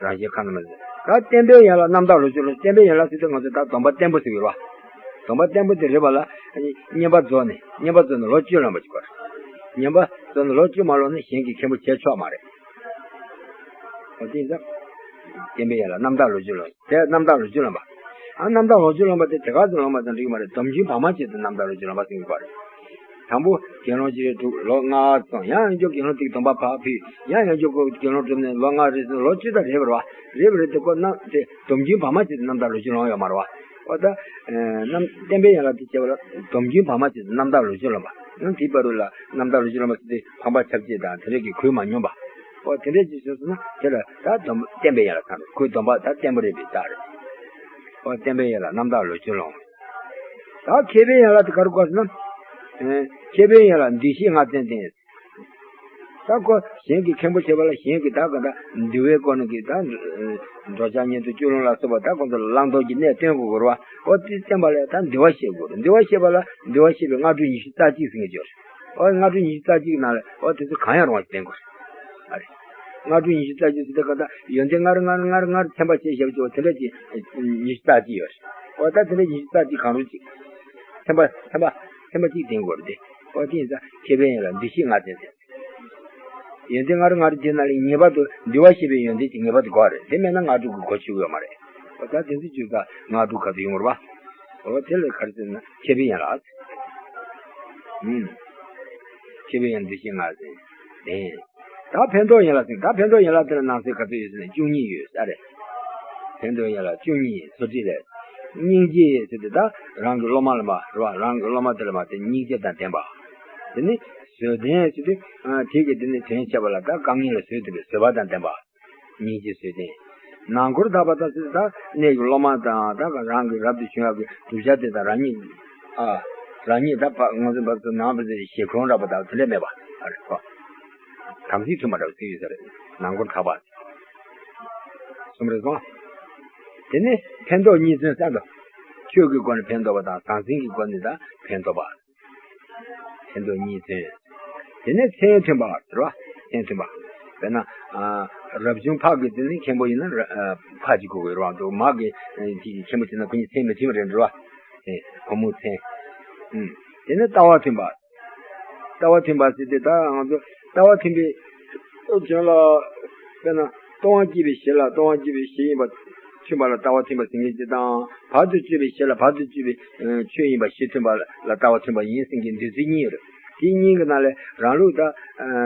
རང་གཞན་ཁ་ན་མ་ཟེར། ད་བརྟན་པའི་ཡན་ལག་རྣམ་དག་ལོངས་སྤྱོད་ལོངས། བརྟན་པའི་ཡན་ལག་ཟེར་དུས་ང་ཚོས་ད་སྡོམ་པ་བརྟན་པོ་ཟེར་གྱི་རེད་པ། སྡོམ་པ་བརྟན་པོ་དེ་རེད་པ་ལ། བསྙེན་པ་རྫོགས་ནས་བསྙེན་པ་རྫོགས་ནས་ལོ་བཅུ་ལོན་པ་ཞིག་དགོས་རེད། བསྙེན་པ་རྫོགས་ནས་ལོ་བཅུ་མ་ལོན་ན་གཞན་གྱིས་མཁན་པོ་བྱས་ཆོག་མ་རེད། འོ་དེ་ཡིན་ཙང་། བརྟན་པའི་ཡན་ལག་རྣམ་དག་ལོངས་སྤྱོད་ལོངས། དེ་རྣམ་དག་ལོངས་སྤྱོད་ལོན་པ། ཨ་རྣམ་དག་ལོངས་སྤྱོད་ལོན་པ་དེ་དེ་ག་ཚོད་ལོན་པ་དང་འགྲིག་གི་མ་རེད། སྡོམ་རྒྱུན་བག་མ་ཆད་དུ་རྣམ་དག་ལོངས་སྤྱོད་ལོན་པ་ཟེར་གྱི་རེད། དང་པོ་དགེ་སློང་གཅིག་རེ་སྒྲུབ་ལོ་ལྔ་ཙམ། ཡང་ཡང་བསྐྱར་དགེ་སློང་དེ་གི་སྡོམ་པ་ཕར་ཕུལ། ཡང་ཡང་བསྐྱར་ཁོ་དགེ་སློང་གྲུབ་ནས་ལོ་ལྔ་རེ་ཟིན་ལོ་བཅུ་ཙམ་རེད་པ་རེད་པ། རེད་པ་རེད་དེ་ཁོ་རྣམ་དེ་སྡོམ་རྒྱུན་བག་མ་ཆད་དུ་རྣམ་དག་ལོངས་སྤྱོད་ལོན་ཡོད་མ་རེད་པ། འོ་ད། ཨ་རྣམ་བརྟན་པའི་ཡན་ལག་དེ་བྱས་པ་ལ་སྡོམ་རྒྱུན་བག་མ་ཆད་དུ་རྣམ་དག་ལོངས་སྤྱོད་ལོན་པ། ཨ་དེའི་བར་དུ་ལ་རྣམ་དག་ལོངས་སྤྱོད་ལོན་པ་ཟེར་དུས་ཕམ་པ་ཁྱབ་བྱེད་དང་དེ་འདྲ་གིས་གོས་མ་སྙོམས་པ། འོ་དེ་འདྲ་ཅིག་བྱུང་སོང་ན་དེ་ལ་ད་སྡོམ་བརྟན་པའི་ཡན་ལག་ཚང་རེད། ཁོའི་སྡོམ་པ་ད་བརྟན་པོ་རེད་པའི་རྟགས་རེད། འོ་བརྟན་པའི་ཡན་ལག་རྣམ་དག་ལོངས་སྤྱོད་ལོངས། ད་མཁས་པའི་ཡན་ལག་དེ་ག་རེ་དགོས་ཟེར་ན། ཨེ་མཁས་པའི་ཡན་ལག་འདུ་ཤེས་ལྔ་ཙམ་ལྡན། ད་ཁོ་གཞན་གྱིས་མཁན་པོ་བྱེད་པ་ལ་གཞན་གྱིས་ད་ག་ད་འདུལ་བའི་སྐོར་ནང་གི་ད་འདོད་ཆགས་གཉེན་འདུན་སྤྱོད་ལམ་ལ་སོགས་པ་ད་ཁོང་ཚོ་ལ་བླང་དོར་གྱི་གནས་སྟོན་དགོས་ཀྱི་རེད་པ། འོ་དེ་བསྟན་པ་ལ་ད་འདུལ་བ་བཤད་དགོས་རེད། འདུལ་བ་བཤད་པ་ལ་འདུལ་བ་བཤད་པའི་སྔགས་གྲུབ་ཉི་ཤུ་རྩ་གཅིག་ཟེར་མཁན་ཅིག་ཡོད་རེད། འོ་སྔགས་གྲུབ་ཉི་ཤུ་རྩ་གཅིག་ནང་ལ་འོ་དེ་ཚོ་གང་ཡང་རུང་བ་ཞིག་བསྟན་དགོས་རེད། ཨ་རེད། སྔགས་གྲུབ་ཉི་ཤུ་རྩ་གཅིག་ཟེར་དུས་ག་ད་ཡོན་ཏན་ལྔ་རེ་ལྔ་རེ་ལྔ་རེ་ལྔ་རེ་ཚན་པ་བྱས་བཞག་པ་ཅིག་འོ་དེ་འདྲ་ཅིག་ཉི་ཤུ་རྩ་གཅིག་ཡོད་རེད། འོ་ད་དེ་འདྲ་ཉི་ཤུ་རྩ་གཅིག་གང་རུང་ཅིག་ཚན་པ་ཚན་པ་ཚན་པ་གཅིག་ལྡན་དགོས་རེད་དེ། འོ་དེ་ཡིན་ཙང་མཁས་པའི་ཡན་ལག་འདུ་ཤེས་ལྔ་ལྡན་ཟེར། ཡོན་ཏན་ལྔ་རེ་ལྔ་རེ་དེ་ནང་ལས་ངེས་པར་དུ་འདུལ་བ་བཤད་པའི་ཡོན་ཏན་ཅིག་ངེས་པར་དུ་དགོས་པ་རེད། དེ་མེད་ན་སྔགས་གྲུབ་ཀྱི་གོ་ཆོད་ཡོད་མ་རེད། འོ་ད་དེ་ཚོ་བརྗོད་ད་སྔགས་གྲུབ་ག་ཚོད་ཡོང་བ་རེད་པ། འོ་དེ་ལ་ག་རེ་ཟེར་ན་མཁས་པའི་ཡན་ལག་ཟེར། ཨུམ། མཁས་པའི་ཡན་ལག་འདུ་ཤེས་ལྔ་ཟེར། ལྡན། ད་ཕན་འདོགས་ཡན་ལག་ཟེར། ད་ཕན་འདོགས་ཡན་ལག་དེ་ལ་ནང་གསེས་ག་ཚོད་ཡོད་ཟེར་ན་བཅུ་གཉིས་ཡོད་ས་རེད། ཕན་འདོགས་ཡན་ལག་བཅུ་གཉིས་ཡིན། སོ་ཊི་ལས། སྙིང་རྗེ་ཟེར་དུས་ད་རང་གི་སློབ་མ་ལ་མ་རེད་པ། རང་གི་སློབ་མ་དེ་ལ་མ་དེ་སྙིང་རྗེ་དང་ལྡན་པ། དེ་ནི་བཟོད་ལྡན་ཟེར་དུས་ཨ་དེ་གི་དེ་ནི་དོན་བྱེད་པ་ལ་ད་དཀའ་ངལ་ལ་བཟོད་ཐུབ་པའི་བཟོད་པ་དང་ལྡན་པ། སྙིང་རྗེ་བཟོད་ལྡན། ནང་འཁོར་དག་པ་དང་ཟེར་ད་གནས་ཀྱི་སློབ་མ་དང་ད་ག་རང་གི་རབ་ཏུ་བྱུང་བ་གི་བསྒྲུབ་བྱ་དེ་དང་རང་ཉིད་ཨ་རང་ཉིད་ད་ཕ་ང་ཚོ་བར་དུ་ནང་པ་ཚོའི་ཞེ་འཁོན་རག་པ་དང་དེ་འདྲ་མེད་པ་ཨ་རེད་ཁོ། དམ་ཚིག་མཐུན་པ་འདྲ་བོ་ཟེར་ཡོད་ས་རེད། ནང་འཁོར་དག་པ། གསུམ་རེད་སོང་། དེ་ནས་ཕན་འདོགས་གཉིས་བརྩོན་ཟེར་དོ། ཆོས་ཀྱི་སྒོ་ནས་ཕན་འདོགས་པ་དང་ཟང་ཟིང་གི་སྒོ་ནས་ད་ཕན་འདོགས་པ། ཕན་འདོགས་གཉིས་བརྩོན། དེ་ནས་མཚན་མཐུན་པ་ཟེར་བ། མཚན་མཐུན་པ། དཔེར་ན། ཨ། རབ་བྱུང་ཕག་གི་དེ་ནི་མཁན་པོ་ཡིན་ན་ར་ཨ། ཕག་གཅིག་དགོས་ཀྱི་རེད་པ། འདུག་མ་གི་ཨ། དེ་མཁན་པོ་བྱས་ན་ཁོ་གཉིས་མཚན་མི་མཐུན་པ་རེད་འགྲོ་བ། དེ་ཕོ་མོ་མཚན། ཨུམ། དེ་ནི་ལྟ་བ་མཐུན་པ། ལྟ་བ་མཐུན་པ་ཟེར་དུས་ད་ང་ཚོ་ལྟ་བ་མཐུན་པའི་དོན་ལ། དཔེར་ན། ལྟུང་བ་བསྐྱེད་པའི་གཞི་ལ་ལྟུང་བ་བསྐྱེད་པའི་གཞི་ཡིན་པ་མཐུན་པ་ལ་ལྟ་བ་མཐུན་པ་ཟེར་མཁན་ཅིག་དང་། བར་དུ་གཅོད་པའི་གཞི་ལ་བར་དུ་གཅོད་པའི་ཆོས་ཡིན་པ་གཞི་མཐུན་པ་ལ་ལྟ་བ་མཐུན་པ་ཡིན་ཟེར་མཁན་འདོད་ཚུལ་གཉིས་ཡོད་རེད། དེ་གཉིས་ཀྱི་ནང་ལས་རང་ལུགས་ད་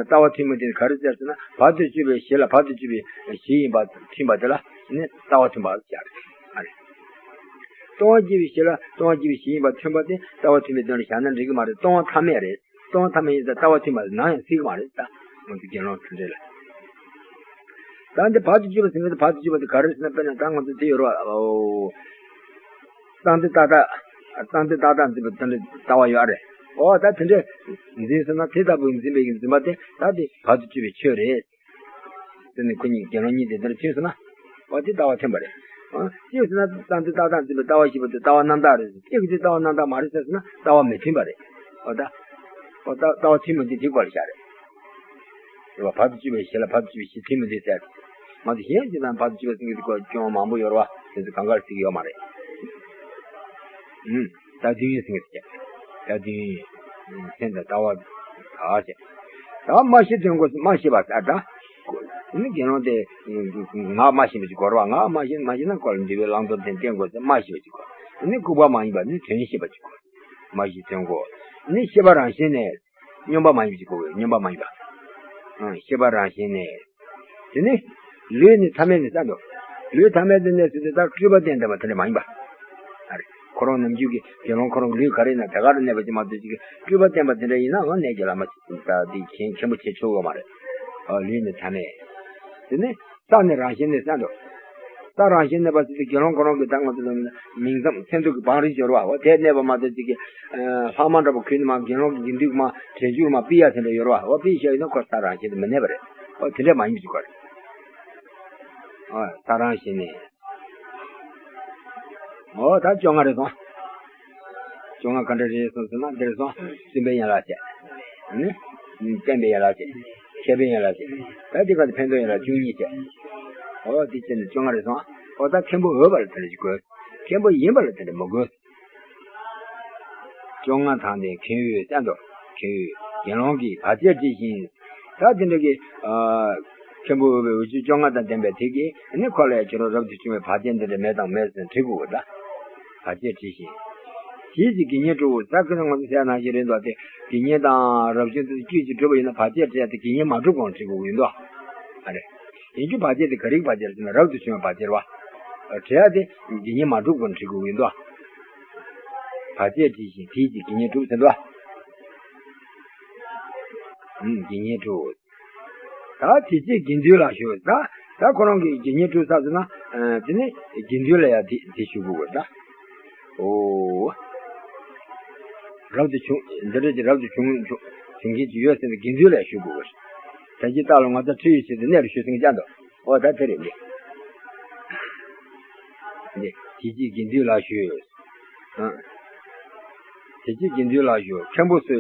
ལྟ་བ་མཐུན་པ་དེ་ག་རེ་ཟེར་ཟེར་ན། བར་དུ་གཅོད་པའི་གཞི་ལ་བར་དུ་གཅོད་པའི་གཞི་ཡིན་པ་མཐུན་པ་དེ་ལ་ནི་ལྟ་བ་མཐུན་པ་ཟེར་ཡ་རེད། ལྟུང་བ་བསྐྱེད་པའི་གཞི་ལ་ལྟུང་བ་བསྐྱེད་པའི་གཞི་ཡིན་པ་མཐུན་པ་དེ་ལྟ་བ་མཐུན་པའི་དོན་ལ་བཞག་ན་འགྲིག་གི་མ་རེད། ལྟུང་བ་ཐ་མལ་རེད། ལྟུང་བ་ཐ་མལ་ཡིན་ཙང་ལྟ་བ་མཐུན་པ་ནམ་ཡང་སྲིད་ཀྱི་མ་རེད་ད། ང་ཚོ་དགེ་སློང་དེ་འདྲ་ལ། ད་འདི་བར་དུ་གཅོད་པ་ཟེར་མཁན་དེ་བར་དུ་གཅོད་པ་དེ་ག་རེ་ཟེར་ན། དཔེར་ན་ད་ང་ཚོ་དེ་ཡོད་རེད་པ། ཨོ། གཙང་སྟེ་ཏག་ཏག་གཙང་སྟེ་ཏག་ཏག་འཛིན་པ་དེ་འདྲ་ལྟ་བ་ཡོད་རེད། ཨོ་ད་དེ་འདྲ་འཛིན་ཟེར་ན་དེ་ལྟ་བུ་འཛིན་པའི་འཛིན་པ་དེ་ད་དེ་བར་དུ་གཅོད་པའི་ཆོས་རེད། དེ་ནི་ཁོ་གཉིས་དགེ་སློང་གཉིས་དེ་འདྲ་ཕྱིན་སོང་ན། འོ་དེ་ལྟ་བ་མཐུན་པ་རེད། ཨ་ཅི་ཟེར་ན་གཙང་སྟེ་ཏག་ཏག་འཛིན་པའི་ལྟ་བ་ཞེས་པ་དེ་ལྟ་བ་རྣམ་དག་རེད། ཅི་གི་དེ་ལྟ་བ་རྣམ་དག་མ་རེད་ཟེར་ན་ལྟ་བ་མི་མཐུན་པ་རེད། འོ་ད། འོ་ད་ལྟ་བ་མཐུན་མི་མཐུན་དེ་གོ་ལ་བཞག་རེད། རེད་བ། བར་དུ་གཅོད་པའི་གཞི་ལ་བར་དུ་གཅོད་པའི་གཞི་མཐུན་མི་མཐུན་ཟེར། ང་ཚོ་གཞན་གཅིག་དང་བར་དུ་གཅོད་པ་ཟེར་མཁན་དེ་སྐོར་སྐྱོན་མང་པོ་ཡོད་རེད་བ། དེ་ཚོ་གང་ག་ལ་ཟེར་གི་ཡོད་མ་རེད། ཨུམ། ད་དུས་ཡུན་ཟེར་གི་ཟེར། ད་དུས་ཡུན། མཚན་དང་ལྟ་བ་དག་ཅེས། ད་སྨྲ་ཤེས་དོན་གོ་སྨྲ་ཤེས་པ་ཟེར་ད། ནི་དགེ་སློང་དེ། ངག་སྨྲ་ཤེས་པ་ཅིག་དགོས་རེད་བ། ངག་སྨྲ་ཤེས་མ་ཤེས་ན་ཁོ་ལ་འདུལ་བའི་བླང་དོར་དེ་བསྟན་དགོས་ཟེར་སྨྲ་ཤེས་པ་ཅིག་དགོས། ནི་ལྐུགས་པ་མ་ཡིན་པ་ནི་དོན་ཤེས་པ་ཅིག་དགོས། སྨྲ་ཤེས་དོན་གོ། ནི་ཤེས་པ་རང་བཞིན་ནས། སྙོམས་པ་མ་ཡིན་པ་ཅིག་དགོས་པས། སྙོམས་པ་མ་ཡིན་པ། ཨང་། ཤེས་པ་རང་བཞིན་གནས། དེ་ནས་ལུས་ནི་ཐ་མལ་ནི་ས་འདུག། ལུས་ཐ་མལ་དུ་གནས་ཚུལ་དེ་དག་སྤྲོས་པ་གཏན་བདེན་པ་དེ་འདྲ་མ་ཡིན་པ། ཨ་རེ། ཁོ་རང་ནམ་རྒྱུན་གྱི་དགེ་སློང་ཁོ་རང་གི་ལུས་ག་རེ་ཡིན་ན་དེ་ག་རུ་གནས་པ་ཅིག་མ་གཏོགས་ཅིག་གི་སྤྲོས་པ་བསྟན་པ་དེ་འདྲ་ཡིན་ན་འོ་གནས་ཀྱི་བླ་མ་ཅིག་ད་འདི་མཁན་མཁན་པོ་བྱེད་ཆོག་གི་མ་རེད། ཨ་ལུས་ནི་ཐ་མལ། དེ་ནས་ས་ནི་རང་བཞིན་གནས་ས་འདུག། ས་རང་བཞིན་གནས་པ་ཟེར་དུས་དགེ་སློང་ཁོ་རང་གི་ད་ང་ཚོ་ལ་མིང་ཙམ་མཚན་ཐོགས་ཀྱི་བང་རིམ་སྦྱོར་བ་འོ་དེ་གནས་པ་མ་གཏོགས་ཅིག་གི་ལྷག་མ་འདྲ་པོ་གུས་ནི་མ་དགེ་སློང་གི་དགེ་འདུན་མ་དྲན་སྦྱོར་མ་པི་ཡ་དེ་འདྲ་ཡོད་རེད་བ། འོ་པི་ཤ་ཡིན་ན་ཁོ་ས་རང་བཞིན་དུ་མི་གནས་པ་རེད། འོ་དེ་འདྲ་མ་ཡིན་པ་ཅིག་གོ་རེད། འོ་ས་རང་བཞིན་གནས། འོ་ད་བཅོ་ལྔ་རེད་སོང་། བཅོ་ལྔ་ག་འདྲ་རེད་སོང་ཟེར་ན་འདིར་སོང་། སེམས་དཔའི་ཡན་ལག་བྱས། ནི། བསྟན་པའི་ཡན་ལག་བྱས། མཁས་པའི་ཡན་ལག་བྱས། ད་འདི་ག་དེ་ཕན་འདོགས་ཡན་ལག་བཅུ་གཉིས་བྱས། འོ་འདི་བྱས་ནས་བཅོ་ལྔ་རེད་སོང་། འོ་ད་མཁན་པོ་འོས་པ་ལ་དེ་འདྲ་ཞིག་དགོས། མཁན་པོ་ཡིན་པ་ལ་དེ་འདྲ་མི་དགོས། བཅོ་ལྔ་དང་ནི་མཁན་འོས་བསྟན་ཏོ། མཁན་འོས་དགེ་སློང་གིས་བར་ཆད་བྲིས་ཤིང་། ད་དེ་འདྲ་གི། མཁན་པོ་འོས་པའི་འོས་ཆོས་བཅོ་ལྔ་དང་ལྡན་པའི་དེ་གིས་ནི་ཁོ་ལ་ཡང་ཁྱོད་རང་རབ་ཏུ་བྱུང་བའི་བར་ཆད་འདི་འདྲ་མེད་དང་མེད་ཟེར་བྲི་དགོས་པ་ད། བར་ཆད་བྲིས་ཤིང་། དེའི་ཕྱིར་དགེ་བསྙེན་གྲུབ་ཟེར་གི་ན་ང་ཚོ་བཤད་ནང་བཞིན་རེད་འདུག་སྟེ། དགེ་བསྙེན་དང་རབ་བྱུང་དེ་དཀྱུས་ཀྱིས་གྲུབ་པ་ཡིན་ན་བར་ཆད་བྲི་ཡ་དེ་དགེ་བསྙེན་མ་གྲུབ་གོང་བྲི་དགོས་ཀྱི་ཡིན་དོ། ཨ་རེ། ཡིན་རྒྱུ་བར་ཆད་དེ་ག་རེའི་བར་ཆད་རེད་ཟེར་ན་རབ་ཏུ་བྱུང་བའི་བར་ཆད་རེད་བ། བྲི་ཡ་དེ་དགེ་བསྙེན་མ་གྲུབ་གོང་བྲི་དགོས་ཀྱི་ཡིན་དོ། བར་ཆད་བྲིས་ཤིང་དེའི་ཕྱིར་དགེ་བསྙེན་གྲུབ་ཟེར་འདུག་བ། ཨུམ། དགེ་བསྙེན་གྲུབ། ད་དེ་ཚེ་དགེ་འདུན་ལ་ཞུ། ད་ད་ཁོ་རང་གིས་དགེ་བསྙེན་གྲུབ་ས་ཟེར་ན། ཨ། དེ་ནི་དགེ་འདུན་ལ་ཡང་དེ་དེ་ཞུ་དགོས་པ་ད། ཨོ། རབ་ཏུ་བྱུང་། འདི་འདྲ་ཅིག་རབ་ཏུ་བྱུང་བྱུང་བྱུང་མཁན་ཅིག་ཡོད་ཟེར་ནས་དགེ་འདུན་ལ་ཡང་ཞུ་དགོས་པ་རེད། ད་ཅི་ལྟ་ལ་ང་ཚོ་ཁྲིད་ཡོད་ཟེར་ཏེ་གནས་རུ་ཞུ་སེང་ཅང་དང་། ཨོ་ད་དེ་རེད་འདི། འདི་དེ་ཅི་དགེ་འདུན་ལ་ཞུ། ཨ། དེ་ཅི་དགེ་འདུན་ལ་ཞུ་མཁན་པོ་སུ།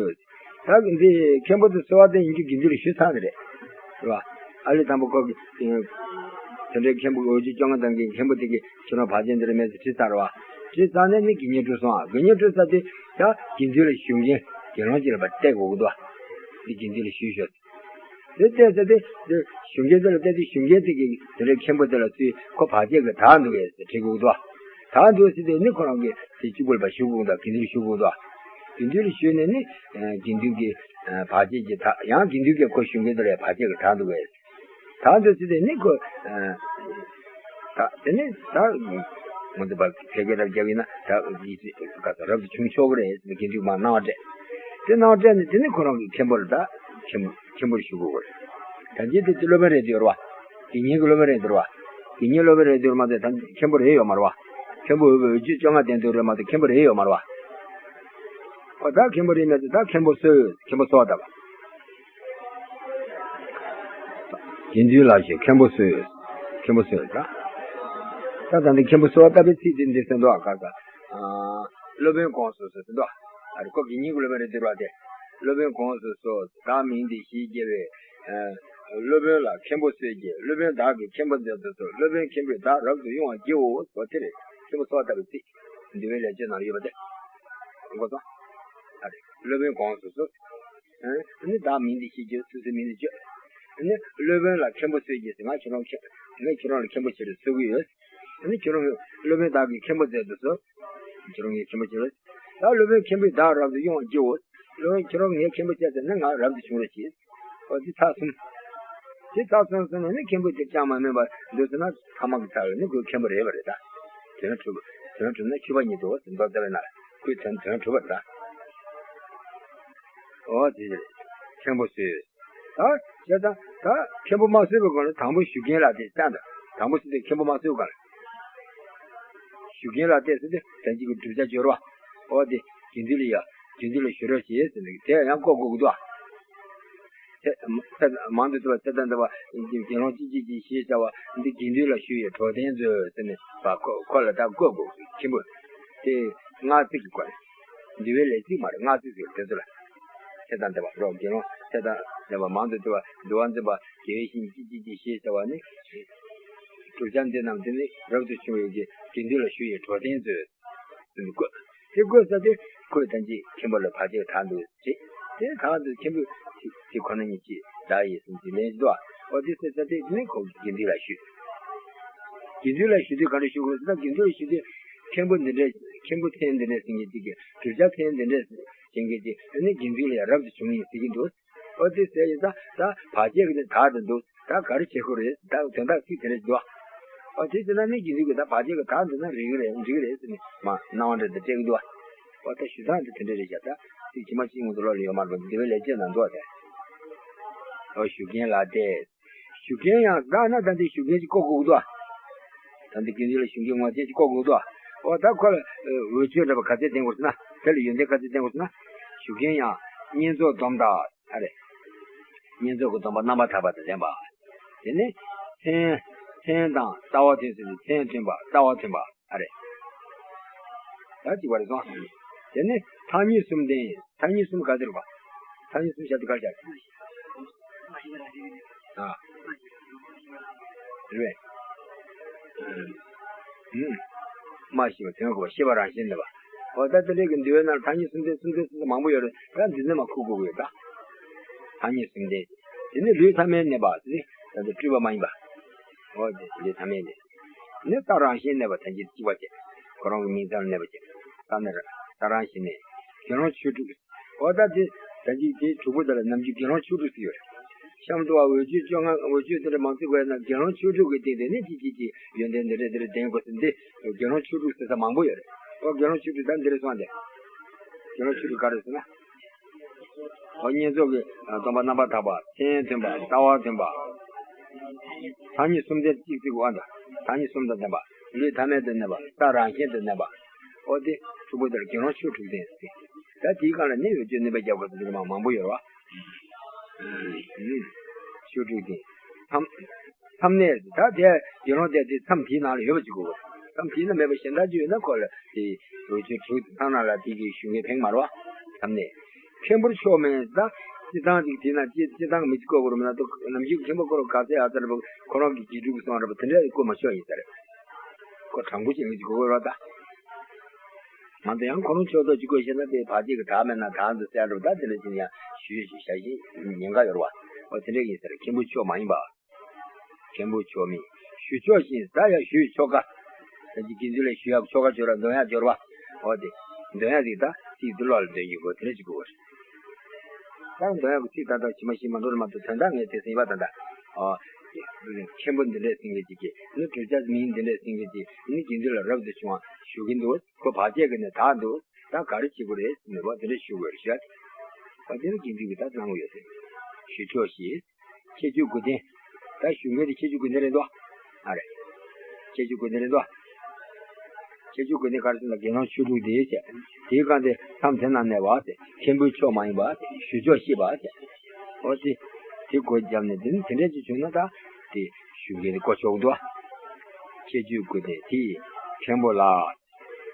ད་འདི་མཁན་པོ་དེ་གསོལ་བ་བཏབ་ཡིན་རྒྱུ་དགེ་འདུན་ལ་ཞུས་ཚར་ནི་རེད། རེད་བ། ཨ་ལི་དང་པོ་ཁོ་གི། དེ་འདྲའི་མཁན་པོ་གི་འོས་ཆོས་བཅོ་ལྔ་དང་གི་མཁན་པོ་དེ་གི་ཁྱོད་རང་བར་ཆད་འདི་རེད་མེད་ཟེར་དྲིས་ཚར་བ། དྲིས་ཚར་ནས་ནི་དགེ་བསྙེན་གྲུབ་སོང་ཨ། དགེ་བསྙེན་གྲུབ་ཚར་དུས་ད་དགེ་འདུན་ལ་ཞུ་མཁན་དགེ་སློང་ཅིག་ལ་ཕར་བལྟས་དགོས་ཀྱི་འདུག་ཨ། འདི་དགེ་འདུན་ལ་ཞུས་ཤོག་དེ་བལྟས་ཚར་དུས་དེ་ཞུ་མཁན་དེ་ལ་བལྟས་དུས་ཞུ་མཁན་དེ་གི་དེ་འདྲའི་མཁན་པོ་དེ་ལ་ཚུར་ཁོ་བར་ཆད་ཀྱིས་དག་འདུག་གས་ཟེར་དྲི་དགོས་ཀྱི་འདུག་ཨ། དག་འདུག་ཟེར་དུས་ནི་ཁོ་རང་གིས་དེ་གཅིག་པུ་ལ་ཕར་ཞུ་དགོས་འདུག་དགེ་འདུན་ལ་ཞུ་དགོས་འདུག་དགེ་འདུན་ལ་ཞུས་ནས་ནི། ཨ། དགེ་འདུན་གྱིས། ཨ། བར་ཆད་ཀྱིས་དག་ཡང་དགེ་འདུན་གྱིས་ཁོ་ཞུ་མཁན་དེ་ལ་བར་ཆད་ཀྱིས་དག་འདུག་གས། དག་འདུག་ཟེར་དུས་ནི་ཁོ། ཨ། དག་དེ་ནི་དག་ང་ཚོ་ཕལ་སྐད་ལ་རྒྱབ་ཡིན་ན་དག་གི་ག་ས་རབ་ཏུ་བྱུང་ཆོག་གི་རེད་ཟེར་དགེ་འདུན་མར་གནང་བ་སྤྲད། དེ་གནང་བ་སྤྲད་ནས་དེ་ནི་ཁོ་རང་གི་མཁན་པོ་ལ་དག་མཁན་པོ་མཁན་པོ་ལ་ཞུ་དགོས་པ་རེད། ད་ཅི་དེ་དེ་སློབ་དཔོན་རེད་དེ་ཡོད་རེད་བ། དགེ་བསྙེན་གྱི་སློབ་དཔོན་རེད་དེ་ཡོད་རེད་བ། དགེ་བསྙེན་སློབ་དཔོན་རེད་དེ་ཡོད་རེད་མ་གཏོགས་ད་མཁན་པོ་རེད་ཡོད་མ་རེད་བ། མཁན་པོ་འོས་པའི་འོས་ཆོས་བཅོ་ལྔ་ལྡན་དེ་རེད་མ་གཏོགས་མཁན་པོ་རེད་ཡོད་མ་རེད་བ། ཨོ་ད་མཁན་པོ་རེད་མ་གཏོགས་ད་མཁན་པོ་གསོལ། མཁན་པོ་གསོལ་བ་བཏབ་པ། དགེ་འདུན་ལ་ཞུ་མཁན་པོ་གསོལ། མཁན་པོ་གསོལ་ད། ད་ད་འདི་མཁན་པོ་གསོལ་བ་བཏབ་པའི་ཚིག་དེ་འདི་གསོལ་འདུག་ཨ་ག་ས། ཨ། སློབ་དཔོན་དགོངས་སུ་གསོལ་ཟེར་འདུག་ཨ་རེ་ཁོ་དགེ་བསྙེན་གྱི་སློབ་དཔོན་རེད་འདུག་ར་དེ། སློབ་དཔོན་དགོངས་སུ་གསོལ། བདག་མིང་འདི་ཞེས་བགྱི་བས། ཨ། སློབ་དཔོན་ལ་མཁན་པོ་གསོལ་གྱི། སློབ་དཔོན་བདག་གི་མཁན་པོ་མཛད་དུ་གསོལ། སློབ་དཔོན་མཁན་པོས་བདག་རབ་ཏུ་དབྱུང་བར་བགྱིའོ། འོ་དེ་རེད། མཁན་པོ་གསོལ་བ་བཏབ་པའི་ཚིག་འདུལ་བའི་ལས་བཅོས་ནང་ལ་ཡོད་པ་དེ། གོ་སོང་། ཨ་རེ། སློབ་དཔོན་དགོངས་སུ་གསོལ། ཨ་ནི་བདག་མིང་འདི་ཞེས་བགྱི། སོ་སོའི་མིང་འདི་བརྗོད། ཨ་ནི་སློབ་དཔོན་ལ་མཁན་པོ་གསོལ་གྱི་ཟེར། ང་ཁྱོད་རང་མཁན། ང་ཁྱོད་རང་ལ་མཁན་པོ་བྱེད་དུ་གསོལ་གྱི་ཡོད། ཨ་ནི་ཁྱོད་རང་སློབ་དཔོན་བདག་གི་མཁན་པོ་མཛད་དུ་གསོལ། ཁྱོད་རང་ངའི་མཁན་པོ་བྱེད་རོགས། ད་སློབ་དཔོན་མཁན་པོས་བདག་རབ་ཏུ་དབྱུང་བར་བགྱིའོ། སློབ་དཔོན་ཁྱོད་རང་ངའི་མཁན་པོ་བྱས་ཟེར་ན་ང་རབ་ཏུ་བྱུང་རོགས་གྱིས། འོ་འདི་ཚར་སོང་། འདི་ཚར་སོང་ཟེར་ནས་ནི་མཁན་པོས་དེ་ཅང་མ་སྨོས་པར་འདུག་ཟེར་ན་ཐ་མ་གི་ཚར་བས་ནི་ཁོའི་མཁན་པོ་རེད་པ་རེད་ད། དོན་གྲུབ། དོན་གྲུབ་ན་མཆོད་པ་ཉིད་དུ་འོ་ཟེར་མདོ་རྩ་བའི་ནང་ལ་ཁོའི་དོན་དོན་གྲུབ་པ་རེད་ད། འོ་དེ་རེད། མཁན་པོ་གསོལ། ད་བྱས་ཙང་ད་མཁན་པོ་མ་གསོལ་བའི་སྒང་ལ་དང་པོ་ཞུ་མཁན་ལ་དེ་བསྟན་ད། དང་པོ་ཟེར་དུས་མཁན་པོ་མ་གསོལ་སྒང་ལ། ཞུ་མཁན་ལ་དེ་ཟེར་དུས་དོན་གཅིག་གི་བསྒྲུབ་བྱ་སྦྱོར་བ། འོ་དེ་དགེ་འདུན་ལ་ཡ། དགེ་འདུན་ལ་ཞུ་རོགས་བྱེད་ཟེར་ནས་དེ་ཡང་བཀོད་དགོས་ཀྱི་འདུག་ཨ། ཚེ་ཚེ་མང་དུ་བསྡུ་བ་ཚེ་དང་ལྡན་པ་དགེ་སློང་གཅིག་གཅིག་གིས་ཞེས་བྱ་བ་འདི་དགེ་འདུན་ལ་ཞུ་བའི་གྲོགས་དན་མཛོད་ཟེར་ནས་བ་ཁོ་ཁོ་ལ་ད་བཀོད་དགོས་མཁན་པོ། དེ་སྔགས་ཚིག་གི་སྐོར་རེད། འདུལ་བའི་ལས་ཚིག་མ་རེད། སྔགས་ཚིག་ཟེར་དེ་ཚོ་ལ། ཚེ་དང་ལྡན་པ་རོགས་དགེ་སློང་ཚེ་དང་ལྡན་པ་མང་དུ་བསྡུ་བ་འདུལ་བ་འཛིན་པ་དགེ་བའི་བཤེས་གཉེན་གཅིག་གཅིག་གིས་ཞེས་བྱ་བ་ནི། བསྒྲུབ་བྱ་འདི་རྣམས་དེ་ནི་རབ་ཏུ་བྱུང་བའི་དགེ་འདུན་ལ་ཞུ་བའི་གྲོགས་དན་མཛོད། ཟེར་ནས་བཀོད། དེ་བཀོད་ས་དེ་ཁོས་ཐམས་ཅད་མཁན་པོ་ལ་བར་ཆད་དག་འདུག་ཅེས། དེ་དག་འདུག་མཁན་པོས་དེ་དེ་ཁོ་ན་ཉིད་ཀྱིས་བདག་ཡིད་གསུམ་གྱི་ལན་ཞིག་འདུག་ཨ། འོ་དེ་ཟེར་ས་དེ་དེ་ནི་ཁོ་དགེ་འདུན་ལ་ཞུས། དགེ་འདུན་ལ་ཞུ་དུས་ག་འདྲ་ཞུ་དགོས་ཟེར་ན་དགེ་འདུན་ལ་ཞུ་དུས་མཁན་པོ་འདི་འདྲས་མཁན་པོ་མཚན་འདི་འདྲས་ཟེར་མཁན་གཅིག་གིས་བསྒྲུབ་བྱ་མཚན་འདི་འདྲས་ བྱེད་མཁན་གྱི་ཨ་ནི་དགེ་འདུན་ལ་ཡང་རབ་ཏུ་བྱུང་ཡིན་ཟེར་གྱི་འདུག། ཨོ་དེ་ཟེར་ཡིན་ད་ད་བར་ཆད་ཀྱི་ནི་དག་ཏུ་འདུག། ད་ག་རེ་བྱེད་དགོས་རེད། ད་དོན་དག་ཅིག་དེ་རེད་འདུག། ཨོ་དེ་བྱས་ན་ནི་དགེ་འདུན་གྱི་ད་བར་ཆད་ཀྱི་དག་འདུག་ན་རིག་གི་རེད་འགྲིག་གི་རེད་ཟེར་ནས་མ་སྣང་བ་འདྲ་དེ་སྤྲད་ཀྱི་འདུག། ཨོ་ད་ཞུ་སྟངས་དེ་དེ་འདྲ་རེད་བཞག། ད་ཚིག་ཇི་མ་ཇི་བཞིན་དུ་ཀློག་ལ་ཡོད་མ་རེད་པ། འདི་འདི་བའི་ལས་བྱེད་ན་འདུག་ཨ་དེ། ཨོ་ཞུ་མཁན་ལ་བལྟས། ཞུ་མཁན་ཡང་དག་ན་ད་འདི་ཞུ་མཁན་ཅིག་བཀོད་དགོས་ཀྱི་འདུག་ཨ། ད་འདི་དགེ་འདུན་ལ་ཞུ་མཁན་ངོ་ཚ་ཅིག་བཀོད་དགོས་ཀྱི་འདུག་ཨ། ཨོ་ད་ཁོ་ལ་འོས་ཆོས་འདྲ་པོ་ག་ཚད་ལྡན་དགོས་ཟེར་ན། དེ་ལ་ཡོན་ཏན་ག་ཚད་ལྡན་དགོས་ཟེར་ན། ཞུ་མཁན་ཡང་བསྙེན་རྫོགས་སྡོམ་དང་ཨ་རེད། བསྙེན་རྫོགས་ཀྱི་སྡོམ་པ་རྣམ་པར་དག་པ་དང་ལྡན་པ། དེ་ནས་མཚན། མཚན་དང་ལྟ་བ་མཐུན་ཟེར་ཏེ་མཚན་མཐུན་པ་ལྟ་བ་མཐུན་པ་ཨ་རེད། ད་གཅིག་པ་རེད་སོང་། དེ་ནས་ཐ་སྙད་གསུམ་ལྡན། ཐ་སྙད་གསུམ་ག་ཚོད་རེད་པ། ཐ་སྙད་གསུམ་བཤད་དུས་ག་རེ་བཤད། ཨ། རེད་པས། ཨུམ། སྨྲ་ཤེས་པ་དོན་གོ་བ་ཤེས་པ་རང་བཞིན་ལྡན་པ། འོ་ད་དེ་འདྲའི་གི་འདུལ་བའི་ནང་ཐ་སྙད་གསུམ་ལྡན་གསུམ་ལྡན་གསུམ་ལྡན་མང་པོ་ཡོད་རེད། ད་འདི་ནས་མ་ཁུག་དགོས་ཀྱི་ཡོད་ད། ཐ་སྙད་གསུམ་ལྡན། དེ་ནས་ལུས་ཐ་མལ་གནས་པ་ཟེར། ད་དེ་སྤྲུལ་པ་མ་ཡིན་པ། འོ་དེ་ལུས་ཐ་མལ་གནས། ནི་རྟ་རང་བཞིན་གནས་པ་ཐམས་ཅད་གཅིག་པ་བྱས། ཁོ་རང་གི་མིང་ཙམ་ལ་གནས་པ་བྱས། རྟ་ནི་ར་རྟ་རང་བཞིན་གནས། དགེ་སློང་ཆོས་དྲུག། འོ་ད་དེ་ད་ཅིག་དེ་དྲུག་པོ་དེ་ལ་ནམ་རྒྱུན་དགེ་སློང་ཆོས་དྲུག་ཟེར་ཡོད་རེད། གཤམ་དུ་བ་འོས་ཆོས་བཅོ་ལྔ་འོས་ཆོས་དེ་འདྲ་མང་ཙམ་དགོས་ན་དགེ་སློང་ཆོས་དྲུག་གི་སྟེང་དེ་ནི་ཅི་ཅི་ཅི་ཡོན་ཏན་འདི་འདྲ་འདི་འདྲ་ལྡན་དགོས་ཟེར་འདི་དགེ་སློང་ཆོས་དྲུག་ཟེར་ས་མང་པོ་ཡོད་རེད། འོ་དགེ་སློང་ཆོས་དྲུག་ད་འདི་རེད་སོང་སྟེ། དགེ་སློང་ཆོས་དྲུག་ག་རེ་ཟེར་ན། འོ་བསྙེན་རྫོགས་ཀྱི་སྡོམ་པ་རྣམ་པར་དག་པ། མཚན་མཐུན་པ། ལྟ་བ་མཐུན་པ། ཐ་སྙད་གསུམ་ལྡན་གཅིག་གཅིག་པ་དང་། ཐ་སྙད་གསུམ་དང་ལྡན་པ། ལུས་ཐ་མལ་དུ་གནས་པ། རྟ་རང་བཞིན་དུ་གནས་པ། འོ་དེ་དྲུག་པོ་དེར་དགེ་སློང་ཆོས་དྲུག་ལྡན་ཟེར། ད་དེའི་སྒང་ལ་ནི་འོས་ཆོས་ནུས་པ་རྒྱབ་དགོས་ཟེར་དེ་མང་པོ་ཡོད་རེད་བ། ཆོས་དྲུག་ལྡན། མཚམས། མཚམས་གནས་ད་དེ་དགེ་སློང་དེ་དེ་མཚམས་དེའི་ནང་ལ་ཡོད་པ་ཅིག་དགོས། མཚམས་དེའི་ནང་མེད་པ་གཞན་དག་ཅིག་ཡོད་ན་ཁོ་ལ་དེ་འོས་ཆོས་དྲུག་ཚང་ནང་ལ་དེ་གི་ཞུ་མཁན་ཕན་མ་རེད་བ། མཚམས་གནས། མཁན་པོར་ཆོག་མིན་ད་སྤྱི་བཏང་ཅིག་དེ་ན་སྤྱི་སྤྱི་བཏང་མི་ཅིག་བསྐོ་དགོས་རེད་མིན་ན་ད་ནམ་རྒྱུན་མཁན་པོ་ཁོ་རང་ག་ཚད་ཨ་ཙར་བ་ཁོ་རང་གི་དགེ་ཕྲུག་གི་སོང་རེད་པ་དེ་འདྲ་བསྐོ་མ་ཆོག་ཡིན་ས་རེད། ཁོ་དྲང་པོ་བྱེད་མི་ཅིག་དགོས་རེད་ད། མ་གཏོགས་ཡང་ཁོ་རང་ཆོག་ཐོག་ཅིག་བསྐོ་ཤེས་ན་དེ་བར་ཆད་ཀྱི་དག་མེད་ན་དག་འདུག་ཟེར་རེད་ད་དེ་འདྲ་ཅིག་ཡང་ཞུས་ཞུས་བྱ་ཞིག་ཉེན་ཁ་ཡོད་རེད་བ། འོ་དེ་འདྲ་ཡིན་ས་རེད། མཁན་པོ་ཆོག་མ་ཡིན་པ། མཁན་པོ་ཆོག་མིན། ཞུ་ཆོག་ཞིང་ད་ཡང་ཞུས་ཆོག་ག་ད་ཅི་དགེ་འདུན་ལ་ཞུ་ཡག་ཆོག་ག་སྦྱོར་བ་འདོན་ཡག་སྦྱོར་བ། འོ་དེ། འདོན་ཡག་ཟིག་ད་ཚིག་འདི་ལོག་ལ་འདོན་གྱི་དགོས་དེ་འདྲ་ཅིག་དགོས་པ་རེད། ད་འདོན་ཡག་གི་ཚིག་ད་ལྟ་ཇི་མ་ཞིག་མ་འགྲོ་རེད་མ་གཏོགས་དོན་དག་ངས་དེ་ཟིན་པ་ད་ད། ཨ། མཁན་པོ་འདི་འདྲས་ཟིན་གི་ཅིག་གི་ནི་གྲུབ་ཆ་མིང་འདི་འདྲས་ཟིན་གི་ཅིག་ནི་དགེ་འདུན་ལ་རབ་ཏུ་བྱུང་བ་ཞུ་གི་འདུག་ཁོ་བར་ཆད་ཀྱི་ནི་དག་འདུག་ད་ག་རེ་བྱེད་དགོས་རེད་ཟེར་ནས་བ་དེ་འདྲ་ཞུ་དགོས་རེད་ཤག་བ་དེ་ནི་དགེ་འདུན་གྱི་ད་གནང་གི་ཡོད་ཟེར། ཞུ་ཆོག་ཞེས། ཁྱད་ཆོས་དགུ་ལྡན། ད་ཞུ་མཁན་དེ་ཁྱད་ཆོས་དགུ་ལྡན་རེད་འདུག་ཨ་རེད། ཁྱད་ཆོས་དགུ་ལྡན་རེད་འདུག་ཁྱད་ཆོས་དགུ་ལྡན་ག་རེ་ཟེར་ན་དགེ་སློང་ཆོས་དྲུག་དེ་བྱས། དེའི་སྒང་དེ་མཚམས་དེ་ན་གནས་པ་ཟེར། མཁན་པོའི་ཕྱོགས་མ་ཡིན་པ་ཟེར། ཞུ་ཆོག་ཤེས་པ་ཟེར། འོ་དེ། དེ་སྒོ་བརྒྱབ་ནས་དེ་ནི་དེ་འདྲས་ཅིག་བྱུང་ན་ད། དེ་ཞུ་མཁན་དེ་བསྐོ་ཆོག་འདུག་ཁྱད་ཆོས་དགུ་ལྡན་དེས་མཁན་པོ་ལ།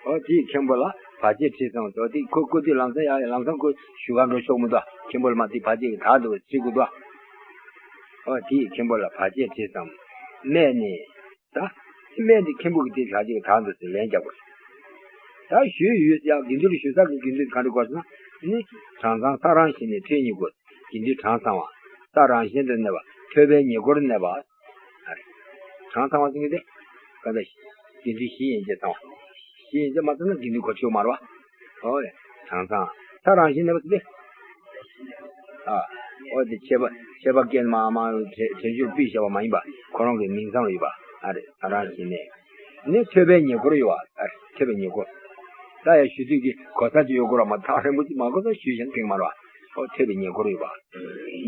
འོ་དེས་མཁན་པོ་ལ་བར་ཆད་ཁྲིད་སོང་ཟེར། འོ་དེ་ཁོ་བསྐོ་དུས་ལམ་སང་ཡ་ལམ་སང་ཁོ་ཞུ་གར་འགྲོ་ཆོག་མི་འདུག་མཁན་པོ་ལ་མ་དེ་བར་ཆད་ཀྱི་དག་འདུག་ཟེར་དགོས་འདུག་འོ་དེས་མཁན་པོ་ལ་བར་ཆད་ཁྲིད་སོང་། སྨྲས་ནས། ད། སྨྲས་ཏེ་མཁན་པོ་གིས་དེ་བར་ཆད་ཀྱི་དག་འདུག་ཟེར་ལན་རྒྱག་དགོས། ད་ཞུས་ཡོད་ཡ་དགེ་འདུན་ལ་ཞུ་ས་གི་དགེ་འདུན་ག་འདྲ་དགོས་ཟེར་ན། ནི། གྲངས་ཚང་ས་རང་བཞིན་གནས་ཐོད་ཉིས་སྐོར། དགེ་འདུན་གྲངས་ཚང་བ། ས་རང་བཞིན་དུ་གནས་པ། ཐོད་པའི་ཉེ་འཁོར་གནས་པ། ཨ་རེ། གྲངས་ཚང་བ་ཟེར་མཁན་དེ། ག་འདྲ། དགེ་འདུན་བཞི་ཡན་ཆད་ཚང་བ། བཞི་ཡན་ཆད་མ་ཚང་ན་དགེ་འདུན་གོ་ཆོད་མ་རེད་བ། ཨོ་ཡ། གྲངས་ཚང་། ས་རང་བཞིན་གནས་པ་ཟེར་ཏེ། ཨ། ཨོ་དེ་ཆད་པ་ཆད་པ་སྐྱེལ་མ་མ་བྲེ་བྲེ་ཞུར་པི་བྱ་བ་མ་ཡིན་པ་ཁོ་རང་གི་མིང་ཙམ་ལ་ཡོད་པ། ཨ་རེ་ས་རང་བཞིན་གནས། ནི་ཐོད་པའི་ཉེ་འཁོར་ཡོད་པ། ཨ་རེ་ཐོད་པའི་ཉེ་འཁོར། ད་ཡ་ཞུ་དུས་ཀྱི་གོ་ས་ཅིག་ཡོད་དགོས་ར་མ་ཐག་རིང་པོ་ཅིག་མ་གོ་ས་ཞུས་ཤིང་ཕེང་མ་ར་བ། ཨོ་ཐོད་པའི་ཉེ་འཁོར་ཡོད་པ།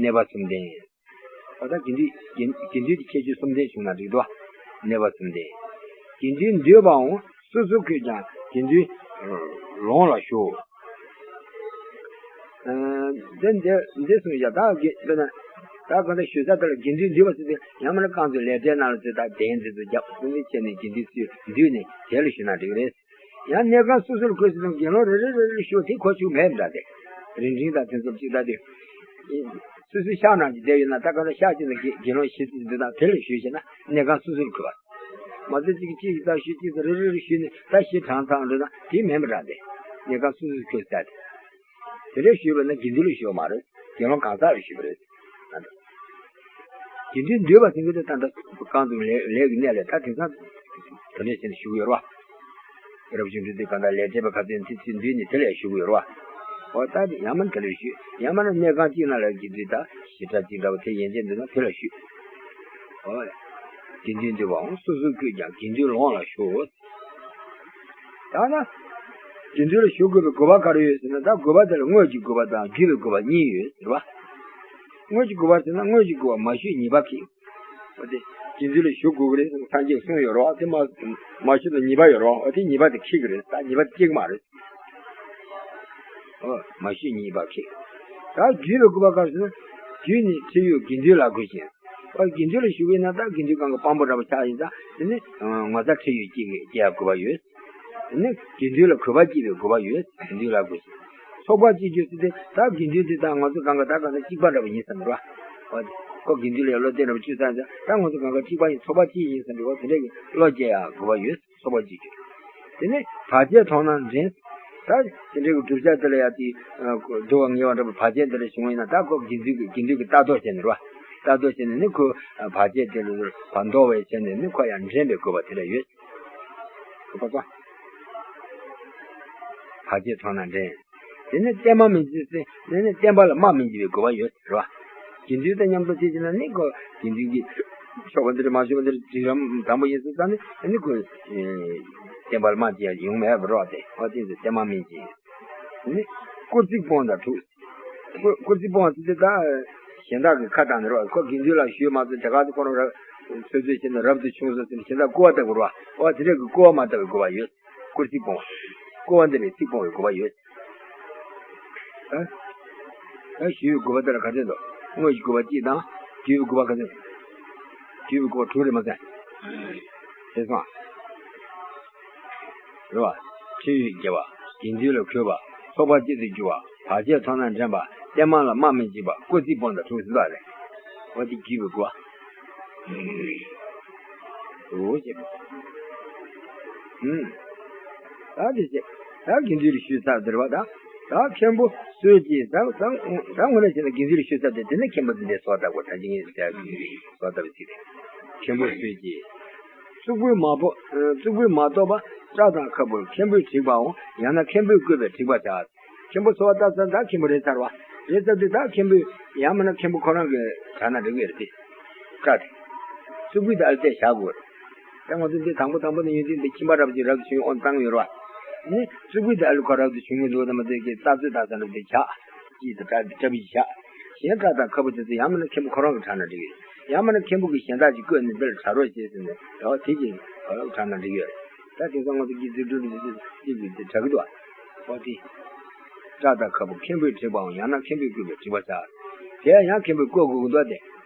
གནས་པ་གསུམ་ལྡན། ཨོ་ད་དགེ་འདུན་དགེ་དགེ་འདུན་གྱི་ཁྱད་ཆོས་གསུམ་ལྡན་བྱུང་ན་འགྲིག་འདུག་བ། གནས་པ་གསུམ་ལྡན། དགེ་འདུན་འདུས་པའང་སོ་སོ་ཁོས་ཀྱང་དགེ་འདུན་ལོངས་ལ་ཞུགས། ཨ། འདི་འདི་འདི་གསུངས་བཞག་ད་དགེ་དཔེར་ན། ད་གང་ལྟར་ཞུ་ས་དེ་ལ་དགེ་འདུན་འདུས་པ་ཟེར་ཏེ་ཡང་མིན་ན་རྐང་ཚོའི་ལས་གྲྭའི་ནང་ལ་ཚོས་ད་གདན་འདི་ཚོ་རྒྱབ་ཚུལ་འདི་བྱས་ནས་དགེ་འདུན་ཚོས་འདུས་ནས་དེ་ལ་ཞུ་ན་འགྲིག་རེད། ཡང་གནས་ཁང་སོ་སོར་བཀོད་ཟེར་ན་དགེ་སློང་རེ་རེ་རེ་རེ་ཞུ་དེ་གོ་ཆོད་མེད་འདྲ་སྟེ། རིང་རིང་དང་དེ་ཚོ་གཅིག་ད་དེ། སོ་སོའི་ཤག་ནང་གི་བསྡད་ཡོད་ན་ད་ག་ལ་ཤག་གཅིག་ན་དགེ་དགེ་སློང་བཞི་བཅུ་འདུག་ད་དེ་ལ་ཞུས་ཤེ་ན་གནས་ཁང་སོ་སོར་བཀོད་པ། མ་ཚད་གཅིག་གིས་གཅིག་ད་ཞུས་གཅིག་ད་རེ་རེ་རེ་ཞུས་ནས་ད་ཞེ་གྲངས་ཚང་འགྲོ་ན་དེ་མེད་པ་འདྲ་སྟེ། གནས་ཁང་སོ་སོར་བཀོད་ཟེར་ཏེ། དེ་འདྲ་ཞུས་པ་ན་དགེ་འདུན་ལ་ཞུས་པ་མ་རེད། དགེ་སློང་གང་ཟག་ལ་ཞུས་པ་རེད། དགེ་འདུན་འདུས་པ་ཟེར་མཁན་དེ་ད་ལྟ་རྐང་འཛུགས་ལས་ལས་ཀྱི་གནས་ལས་ད་དེང་སང་དེ་འདྲ་བྱས་ནས་ཞུ་གི་ཡོད་རེད་བ། རབ་བྱུང་འདུས་སྡེ་གང་དག་ལས་བྲེལ་བ་ག་ཚོད་ཡིན་ཚེ་ཚེ་འདུས་ནས་དེ་ལས་ཞུ་གི་ཡོད་རེད་བ། འོ་ད་ཡང་མིན་དེ་ལ་ཞུ། ཡང་མིན་ན་གནས་ཁང་གཅིག་ནང་ལ་དགེ་འདུན་དང་ཞིབ་ཕྲ་གཅིག་འདྲ་བོ་དེ་ཡན་ཆད་འདུག་ན་དེ་ལ་ཞུ། འོ། དགེ་འདུན་འདུས་པའང་སོ་སོར་བཀོད་ཀྱང་དགེ་འདུན་ལའང་ལ་ཞུ། ད་ན། དགེ་འདུན་ལ་ཞུ་དགོས་པའི་དགོས་པ་ག་རེ་ཡོད་ཟེར་ན། ད་དགོས་པ་དེ་ལ་དངོས་ཀྱི་དགོས་པ་དང་བརྒྱུད་པའི་དགོས་པ་གཉིས་ཡོད་ཟེར་བ། དངོས་ཀྱི་དགོས་པ་ཟེར་ན་དངོས་ཀྱི་དགོས་པ་མ་ཞུས་ཉེས་པ་ཁེགས། འོ་དེ། དགེ་འདུན་ལ་ཞུ་དགོས་ཀྱི་རེད་ཟེར་ན་སངས་རྒྱས་གསུངས་ཡོད་རེད་བ། དེ་མ་མ་ཞུས་ན་ཉེས་པ་ཡོད་རེད་བ། འོ་དེ་ཉེས་པ་དེ་ཁེགས་ཀྱི་རེད། ད་ཉེས་པ་དེ་སྐྱེ་གི་མ་རེད། འོ། མ་ཞུས་ཉེས་པ་ཁེགས། ད་བརྒྱུད་པའི་དགོས་པ་ག་རེ་ཟེར་ན། བརྒྱུད་ནས་ཁྲིད་ཡུལ་དགེ་འདུན་ལ་དགོས་ཤིང་། འོ་དགེ་འདུན་ལ་ཞུ་གི་ཡིན་ན་ད་དགེ་འདུན་གང་གི་དཔང་པོ་འདྲ་པོ་ཆགས་ཡིན་ཙང་དེ་ནི་ངོ་ཚ་ཁྲིད་ཡུལ་གཅིག་གི་སྐྱེ་ཡ་དགོས་པ་ཡོད། དེ་ནི་དགེ་འདུན་ལ་གུས་པ་སྐྱེ་བའི་དགོས་པ་ཡོད། དགེ་འདུན་ལ་དགོས་ཤིང་། ཚོགས་པ་སྐྱེ་རྒྱུ་ཟེར་དེ་ད་དགེ་འདུན་དེ་དང་ང་ཚོ་གང་ག་ད་གང་ལྟར་གཅིག་པ་འདྲ་པོ་ཡིན་བསམ་པ་རེད་བ། འོ་དེ། ཁོ་དགེ་འདུན་ལ་ཡ་བློ་གཏད་འདྲ་པོ་བཅུག་ཚར་ཙང་ད་ང་ཚོ་གང་ག་གཅིག་པ་ཡིན། ཚོགས་པ་གཅིག་ཡིན་བསམ་པའི་འོ་དེ་འདྲ་གི་བློ་སྐྱེ་ཡ་དགོས་པ་ཡོད། ཚོགས་པ་གཅིག་གྱུར། དེ་ནས་བར་ཆད་མཐོང་ན་འདྲེན། ད་དེ་འདྲའི་གི་བསྒྲུབ་བྱ་དེ་ལ་ཡ་དེ་སྡུག་པ་ངལ་བ་འདྲ་པོ་བར་ཆད་དེ་ལ་བྱུང་བ་ཡིན་ན་ད་ཁོ་དགེ་འདུན་གྱི་དགེ་འདུན་གྱི་ལྟ་རྟོག་བྱས་ནས་རེད་བ། ལྟ་རྟོག་བྱས་ནས་ནི་ཁོ་བར་ཆད་དེ་ལ་བར་འདོར་བའི་བྱས་ནས་ནི་ཁོ་ཡང་འདྲེན་པའི་དགོས་པ་དེ་ལ་ཡོད། ཁོ་པ་ཚོ། བར་ཆད་མཐོང་ན་འདྲེན། དེ་ནི་བསྟན་མ་མི་འཇིགས་ཟེར། དེ་ནི་བསྟན་པ་ལ་དམག་མི་འཇིགས་པའི་དགོས་པ་ཡོད་རེད་བ། དགེ་འདུན་དང་མཉམ་དུ་བྱེད་ཀྱི་ན་ནི་ཁོ་དགེ་འདུན་གྱི་ཆོག་པ་འདི་རེད་མ་ཆོག་པ་འདི་རེད་དུས་རབས་དང་པོ་ཡིན་ཙང་ནི་ཨ་ནི་ཁོ་བསྟན་པ་ལ་དམག་ཅི་ཡང་ཡོང་མེད་པ་རོགས་ཏེ་ཨོ་དེ་ཚོ་བསྟན་མ་མིན་གྱི་ནི་སྐུར་བརྩིགས་སྤོང་དང་འཁྲུགས། སྐུར་བརྩིགས་སྤོང་བ་ཟེར་དེ་ད་གཞན་དག་གི་ཁ་བཏང་ནི་རོགས། ཁོ་དགེ་འདུན་ལ་ཞུས་མ་ཚོ་དེ་ག་ཚོ་ཁོ་རང་རབ་ཚོད་ཚོད་བྱས་ནས་རབ་ཏུ་བྱུང་སོང་ཟེར་ནས་གཞན་དག་སྐུར་བ་བཏབ་དགོས་རོགས། ཨོ་དེ་འདྲ་གི་སྐུར་བ་མ་བཏབ་པའི་དགོས་པ་ཡོད། སྐུར་བརྩིགས་སྤོང་བ། སྐུར་བ་འདི་ལས་བརྩིགས་སྤོང་བའི་དགོས་པ་ཡོད། ཨ། ཨ་ཞུ་བའི་དགོས་པ་དེ་ལ་ག་ཚོད་འདུག་དངོས་ཀྱི་དགོས་པ་གཅིག་དང་བརྒྱུད་པའི་དགོས་པ་ག་ཚོད་འདུག་བརྒྱུད་པའི་དགོས་པ་དྲུག་རེད་མ་ཟད། ཤེས་སོང་ཨ། རེད་བ། ཁྲིད་ཡུལ་དགེ་བ། དགེ་འདུན་ལ་གུས་པ། ཚོགས་པ་གཅིག་ཏུ་གྱུར་པ། བར་ཆད་མཐོང་ན་འདྲེན་པ། བསྟན་མ་ལ་དམག་མི་འཇིགས་པ། སྐུར་བརྩིགས་སྤོང་དང་འཁྲུགས་ཟེར་བ་རེད། འོ་དེ་བརྒྱུད་པའི་དགོས་པ། འོ་ཞེས། ཨུམ། ད་དེ་བྱས། ད་དགེ་འདུན་ལ་ཞུས་ཚར་འདིར་བ་ད། ད་མཁན་པོ་སུས་ཀྱིས་ད་ད་ད་དངོས་གནས་བྱས་ན་དགེ་འདུན་ལ་ཞུས་ཚར་དེ་དེ་ནས་མཁན་པོ་འདི་འདྲའི་སོགས་ད་གོ་ད་ཅི་ངས་ཟེར་གི་སོགས་ད་བ་ཅི་རེད། མཁན་པོ་སུས་ཀྱིས། གཙུག་ཕུད་མ་གཏོགས་གཙུག་ཕུད་མ་གཏོགས་པ་སྐྲ་དང་ཁ་སྤུ་མཁན་པོས་བྲིས་པའམ་ཡང་ན་མཁན་པོས་བརྐོས་པས་བྲིས་པ་བྱ། མཁན་པོ་འཚོ་བ་བཏབ་ཚར་ད་མཁན་པོ་རེད་ཚར་བ། རེད་ཚར་དུས་ད་མཁན་པོས་ཡང་མིན་ན་མཁན་པོ་ཁོ་རང་གི་དྲ་ན་འགྲིག་གི་རེད་དེ། སྐྲ་དེ། གཙུག་ཕུད་དེ་ཨ་ལ་བལྟས་བཞག་དགོས་རེད། ད་ང་ཚོ་འདི་དང་པོ་དང་པོ་ནས་ཡོད་དུས་འདི་ཁྱིམ་པ་རབ་ཅིག་རབ་ཏུ་བྱུང་ཨོ་བཏང་ཡོད་རེད་བ། ནི་གཙུག་ཕུད་དེ་ཨ་ལ་ཁོ་རབ་ཏུ་བྱུང་གི་འདུག་ད་མ་ཟད་ཀྱི་རྩ་རྩོད་ད་ས་རབ་དེ་བྱ། ཅིག་ཏུ་སྐྲ་སྐྲ་བུ་ཅིག་བྱ། གཞན་སྐྲ་དང་ཁ་སྤུ་དེ་ཚོ་ཡང་མིན་ན་མཁན་པོ་ཁོ་རང་གི་དྲ་ན་འགྲིག་ཡོད། ཡང་མིན་ན་མཁན་པོ་གིས་གཞན་དག་ཅིག་བསྐོས་ནས་འདི་ལ་དྲ་རོགས་བྱེད་ཟེར་ནས་ཨོ་དེ་ཅིག་ཨོ་དྲ་ན་འགྲིག་ཡོད་རེད། ད་དེང་སང་ང་ཚོ་སྐྱིད་སྡུག་སྒྲུབ་སྒྲུབ་སྒྲུབ་སྒྲུབ་སྒྲུབ་དེ་གྲགས་ཀྱི་འདུག་བ། ཨོ་དེ། སྐྲ་དང་ཁ་སྤུ་མཁན་པོས་བྲིས་པའམ་ཡང་ན་མཁན་པོས་བརྐོས་པས་བྲིས་པ་བྱ། དེ་ཡང་མཁན་པོས་བརྐོ་དགོས་ཀྱི་འདུག་སྟེ།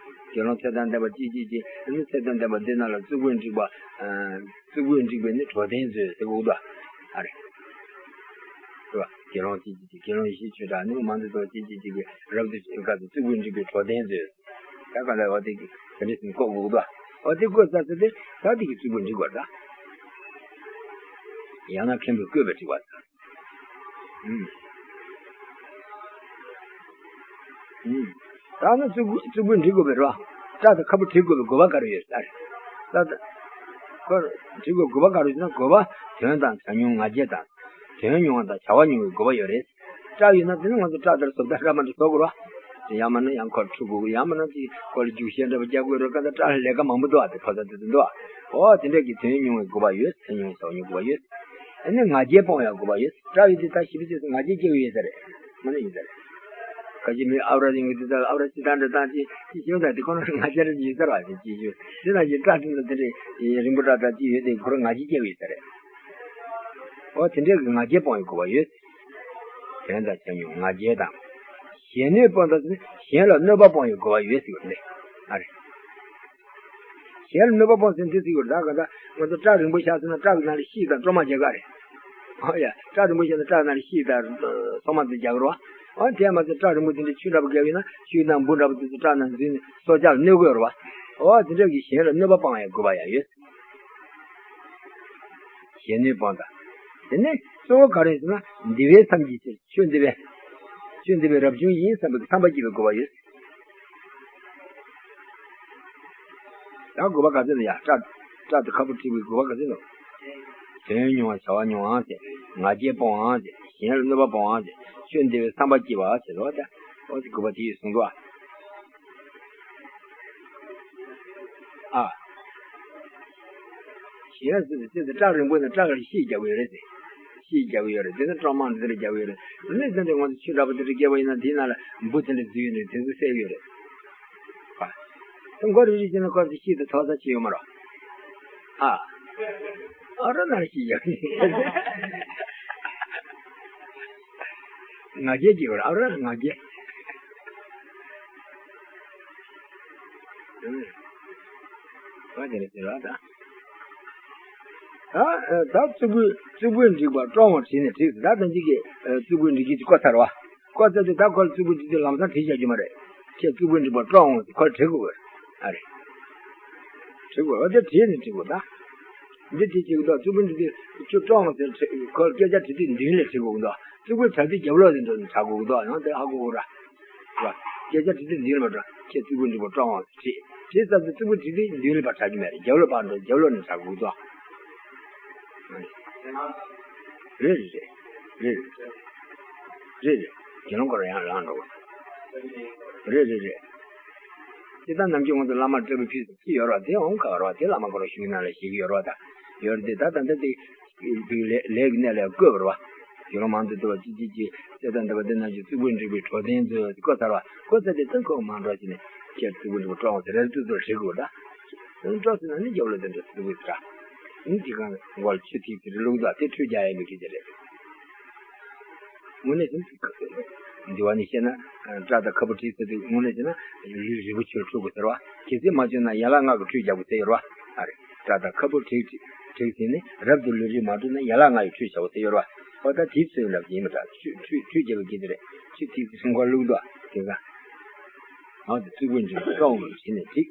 དགེ་སློང་ཚད་དང་ལྡན་པ་གཅིག་གཅིག་གིས་ཨ་ནི་ཚད་དང་ལྡན་པ་འདི་རྣམས་ལ་གཙུག་ཕུད་འགྲིག་པ། གཙུག་ཕུད་འགྲིག་པའི་ནི་གྲོགས་དན་མཛོད་ཟེར་གྱི་འདུག་ཨ་རེ། རེད་བ། དགེ་སློང་གཅིག་གཅིག་གིས་དགེ་སློང་ཡེ་ཤེས་ཆོས་གྲགས་ནི་མང་དུ་དང་གཅིག་གཅིག་གིས་རབ་ཏུ་བྱུང་སྐབས་སུ་གཙུག་ཕུད་འགྲིག་པའི་གྲོགས་དན་མཛོད། ད་ག་ལ་འོ་དེ་གི་དེ་འདྲ་ཟིན་བརྐོ་དགོས་འདུག་འོ་དེ་བརྐོས་ཚར་ཚེ་དེ་ད་དེ་གི་གཙུག་ཕུད་འགྲིག་པ་རེད་ད། ཡང་ན་མཁན་པོས་བརྐོས་པས་འགྲིག་པ་རེད་ད། ཨུམ། ཨུམ། ད་ནི་གཙུག་གཙུག་ཕུད་འབྲི་དགོས་པའི་རེད་བ། སྐྲ་དང་ཁ་སྤུ་བྲི་དགོས་པའི་དགོས་པ་ག་རེ་ཡོད་ཟེར། ད་ད། ཁོ་བྲི་དགོས་དགོས་པ་ག་རེ་ཡོད་ཟེར་ན་དགོས་པ་དོན་དང་བྱ་ཉུང་ང་རྒྱལ་དང་། དོན་ཉུང་བ་དང་བྱ་བ་ཉུང་བའི་དགོས་པ་ཡོད་རེད། སྐྲ་ཡོད་ན་དེ་ནི་ང་ཚོ་སྐྲ་དེར་བཟོ་ལྟ་འདྲ་མ་འདྲ་བཟོ་དགོས་རེད་བ། ཡང་མིན་ན་ཡང་ཁོར་འཁྲུ་དགོས་ཡང་མིན་ན་ཅིག་ཁོ་ལ་རྒྱུག་ཤད་འདྲ་པོ་རྒྱག་དགོས་རེད། ག་ད་སྐྲ་ལ་ལས་ཀ་མང་པོ་འདུག་བ། དེ་ཕོ་ས་དེ་དེ་འདུག་བ། འོ་དེ་འདྲ་གི་དོན་ཉུང་བའི་དགོས་པ་ཡོད། དོན་ཉུང་བའི་བྱ་བ་ཉུང་དགོས་པ་ཡོད། ཨ་ནི་ང་རྒྱལ་སྤོང་ཡང་དགོས་པ་ཡོད། སྐྲ་ཡོད་དུས་ད་ཞིབ་ཅིག་ང་རྒྱལ་སྐྱེ་བ་ཡོད་ས་རེད། མ་ནི་ཡོད་ས་རེད། ཁ་ཅིག་མི་ཨ་བྲ་ཡིན་གི་དུས་ད་ཨ་བྲ་ཅི་ད་འདྲ་བཏང་ཅི་ཅི་ཞིག་ད་དེ་ཁོ་རང་ང་རྒྱལ་རེ་ཡོད་ས་རེད་བ། དེ་ཅི་ཞིག་དེ་ན་ཅི་སྐྲ་དེ་ལ་དེ་འདྲ་རིང་པོ་འདྲ་ད་ཅི་ཡོད་དེ་ཁོ་རང་ང་རྒྱལ་སྐྱེ་བ་ཡོད་ས་རེད། འོ་དེ་འདྲ་གི་ང་རྒྱལ་སྤོང་ཡང་དགོས་པ་ཡོད། དོན་དང་བྱ་ཉུང་ང་རྒྱལ་དང་། གཞན་གནོད་སྤོང་དང་། གཞན་ལ་གནོད་པ་སྤོང་ཡང་དགོས་པ་ཡོད་ཟེར་བ་རེད། ཨ་རེད། གཞན་ལ་གནོད་པ་སྤོང་ཟེར་འདི་ཟེར་བ་རེད། ད་ག་ད་ང་ཚོ་སྐྲ་རིང་པོ་བཞག་ཟེར་ན་སྐྲ་གི་ནང་ལ་ཤིག་དང་སྲོ་མ་རྒྱག་ག་རེད། ཨོ་ཡ། སྐྲ་རིང་པོ་བཞག་ན་སྐྲ་ནང་ལ་ཤིག་དང་སྲོ་མ་དེ་རྒྱག་རོགས། ཨོ་དེ་མ་ཚད་སྐྲ་རིང་པོ་དེ་འདྲ་ཆུ་འདྲ་པོ་བརྒལ་བས་ན་ཤིག་དང་འབུ་འདྲ་པོ་དེ་ཚོ་སྐྲ་ནང་འཛུལ་ནས་སྲོག་ཆགས་ལ་གནོད་གི་ཡོད་རེད་བ། ཨོ་དེ་འདྲ་གི་གཞན་ལ་གནོད་པ་སྤང་ཡང་དགོས་པ་ཡང་ཡོད། གཞན་གནོད་སྤོང་དང་། དེ་ནས་གཙོ་བོ་ག་རེ་ཟེར་ན་འདི་བས་བསམ་གྱིས་ཕྱིར་ཆོས་འདི་བས། ཆོས་འདི་བས་རབ་བྱུང་ཡིན་བསམ་པའི་བསམ་པ་སྐྱེ་བའི་དགོས་པ་ཡོད། ད་དགོས་པ་ག་ཚོད་ལ་ཡ་སྐྲ་སྐྲ་དེ་ཁ་སྤུ་བྲི་བའི་དགོས་པ་ག་ཚོད་ལ། དོན་ཉུང་བ་བྱ་བ་ཉུང་ཨང་ཟེར། ང་རྒྱལ་སྤོང་ཨང་ཟེར། གཞན་ལ་གནོད་པ་སྤོང་བ་ཟེར། ཆོས་འདི་བའི་བསམ་པ་སྐྱེ་བ་ཟེར་བ་ད། འོ་དེ་དགོས་པ་དེ་ཡིས་གསུངས་འདུག་ཨ། ཨ། གཞན་ཟེར་དུས་སྐྲ་རིང་པོ་ནི་སྐྲ་ལ་ཤེད་རྒྱག་གི་ཡོད་རེད་ཟེར། ཤེད་རྒྱག་གི་ཡོད་རེད། དེ་ནི་སྐྲ་མང་འདི་འདྲ་རྒྱག་གི་ཡོད་རེད། དེ་ནི་དེ་འདྲ་ང་ཚོ་ཆོས་འདྲ་པོ་དེ་འདྲ་རྒྱབ་པ་ཡིན་ན་དེའི་ནང་ལ་འབུ་དེ་འདྲ་འཛུལ་ཡོད་རེད། དེ་ཚོ་བསད་ཡོད་རེད། ཨ། དེ་མགོ་རིལ་རིལ་བྱས་ན་ཁོ་ཚོ་ཤེད་དེ་ཐོག་ས་ཆེ་ཡོད་མ་རེད། ཨ། ཨ་རོ་ན་ཤེད་རྒྱག་གི། ང་རྒྱལ་གྱི་ཡོད་རེད། ཨ་རོ་ང་རྒྱལ། ཨ་དེ་རེད་ཟེར་བ་ད། ད་ད་གཙུག་ཕུད་གཙུག་ཕུད་འགྲིག་པ་ཀྲོང་བ་བྲིས་ནས་བྲིས་ད་ད་ཅིག་གི་གཙུག་ཕུད་འགྲིག་གི་བཀོད་ཚར་བ། བཀོད་ཚར་དུས་ད་ཁོ་ལ་གཙུག་ཕུད་འགྲིག་དུས་ལམ་སང་བྲིས་བཞག་རྒྱུ་མ་རེད། ཁྱེད་གཙུག་ཕུད་འགྲིག་པ་ཀྲོང་བ་ཁོ་ལ་བྲིས་དགོས་རེད། ཨ་རེད། བྲིས་དགོས་རེད། དེ་བྲིས་ནས་བྲིས་དགོས་ད། འདི་བྲིས་བྱེད་ཀྱི་འདུག་གཙུག་ཕུད་འགྲིག་དུས་ཁྱོད་ཀྲོང་བ་ཟེར་ཁོ་ལ་སྐད་ཆ་དྲིས་དུས་མདུན་ལ་བྲིས་དགོས་འདུག་གཙུག་ཕུད་གྲགས་དུས་རྒྱབ་ལོགས་ལ་འགྲོ་ནས་གྲགས་དགོས་འདུག་ཡང་དེ་ཧ་གོ་གོ་ར། རེད་བ། སྐད་ཆ་དྲིས་དུས་མདུན་ལ་མ་འགྲོ། ཁྱེད་གཙུག་ཕུད་འགྲིག་པ་ཀྲོང་བ་བྲིས། བྲིས་ཚར་དུས་གཙུག་ཕུད་བྲིས་དུས་མདུན་ལ་ཕར་གྲགས་ཀྱི་མེད་རེད། རྒྱབ་ལོགས་ཕར་འགྲོ། རྒྱབ་ལོགས་ནས་གྲགས་དགོས་འདུག་རེད་རེད་རེད། རེད་རེད། རེད་རེད། དགེ་སློང་སྐོར་ཡང་ལངས་འགྲོ། རེད་རེད་རེད། སྤྱིར་བཏང་ནམ་རྒྱུན་ང་ཚོ་བླ་མར་སྤྲད་པའི་ཕུད་ཅི་ཡོད་རེད་བ། དེ་འོང་ག་རེད་བ། དེ་བླ་མ་སྐོར་ཞུགས་ན་ལ་ཞིག་ཡོད་རེད་བ། ད་ཡོད་རེད་དེ་ད་ད་ད་དེ་ལས་ལས་ཀྱི་གནས་ལ་བཀོད་པ་རེད་བ། དགེ་སློང་མང་དུ་འདུ་བ་ཅི་ཅི་ཅི་ཚེ་དང་འདས་པ་དེ་ནང་བཞིན་གཙུག་ཕུད་འགྲིག་པའི་གྲོགས་དན་ཚོས་བཀོད་ཚར་བ། བཀོད་ཚར་དེ་ཏན་ཁོག་མང་འགྲོ་ཅི་ནས་ཁྱེད་གཙུག་ཕུད་འགྲིག་པ་ཀྲོང་བ་ཟེར་རེད་དུ་དུ་ཞིག་དགོས་ད། ཀྲོང་ཟེར་ན་ནི་རྒྱབ་ལོགས་དེ་འདྲ་གཙུག་ཕུད་ཟེར། ཨིན་ཅི་གང་མགོ་ལ་ཆུ་ཐིགས་ཟེར་བླུགས་འདུག་དེ་ཁྲུས་རྒྱག་ཡས་མི་གི་དེ་རེད། དངོས་གནས་ཀྱང་ཚིག་ཁ་ཁ་རེད། འདི་བ་ནི་བཤད་ན་སྐྲ་དང་ཁ་སྤུ་བྲིས་ཚར་དུས་དངོས་གནས་བྱས་ན་ལུས་རིལ་བུ་ཆུར་འཁྲུ་དགོས་ཟེར་བ། གལ་སྲིད་མ་བྱུང་ན་ཡན་ལག་ལྔ་གི་ཁྲུས་རྒྱག་དགོས་ཟེར་ཡོད་རེད་བ། ཨ་རེད། སྐྲ་དང་ཁ་སྤུ་བྲིས་བྲིས་བྲིས་ཟིན་ནས་རབ་ཏུ་ལུས་རིལ་མ་འཁྲུ་ན་ཡན་ལག་ལྔ་ཡི་ཁྲུས་བྱའོ་ཟེར་ཡོད་རེད་བ། འོ་ད་དེའི་ཚུལ་ལ་ཡིན་མི་འདྲ། ཁྲུས་ཁྲུས་ཁྲུས་རྒྱག་པའི་དགེ་དེ་རེད། ཁྲུས་ཐིགས་སེ་མགོ་བླུགས་འདུག་དེ་ག་འོ་དེ་གཙུག་ཕུད་འགྲིག་ཀྲོང་བ་བྲིས་ནས་བྲིས།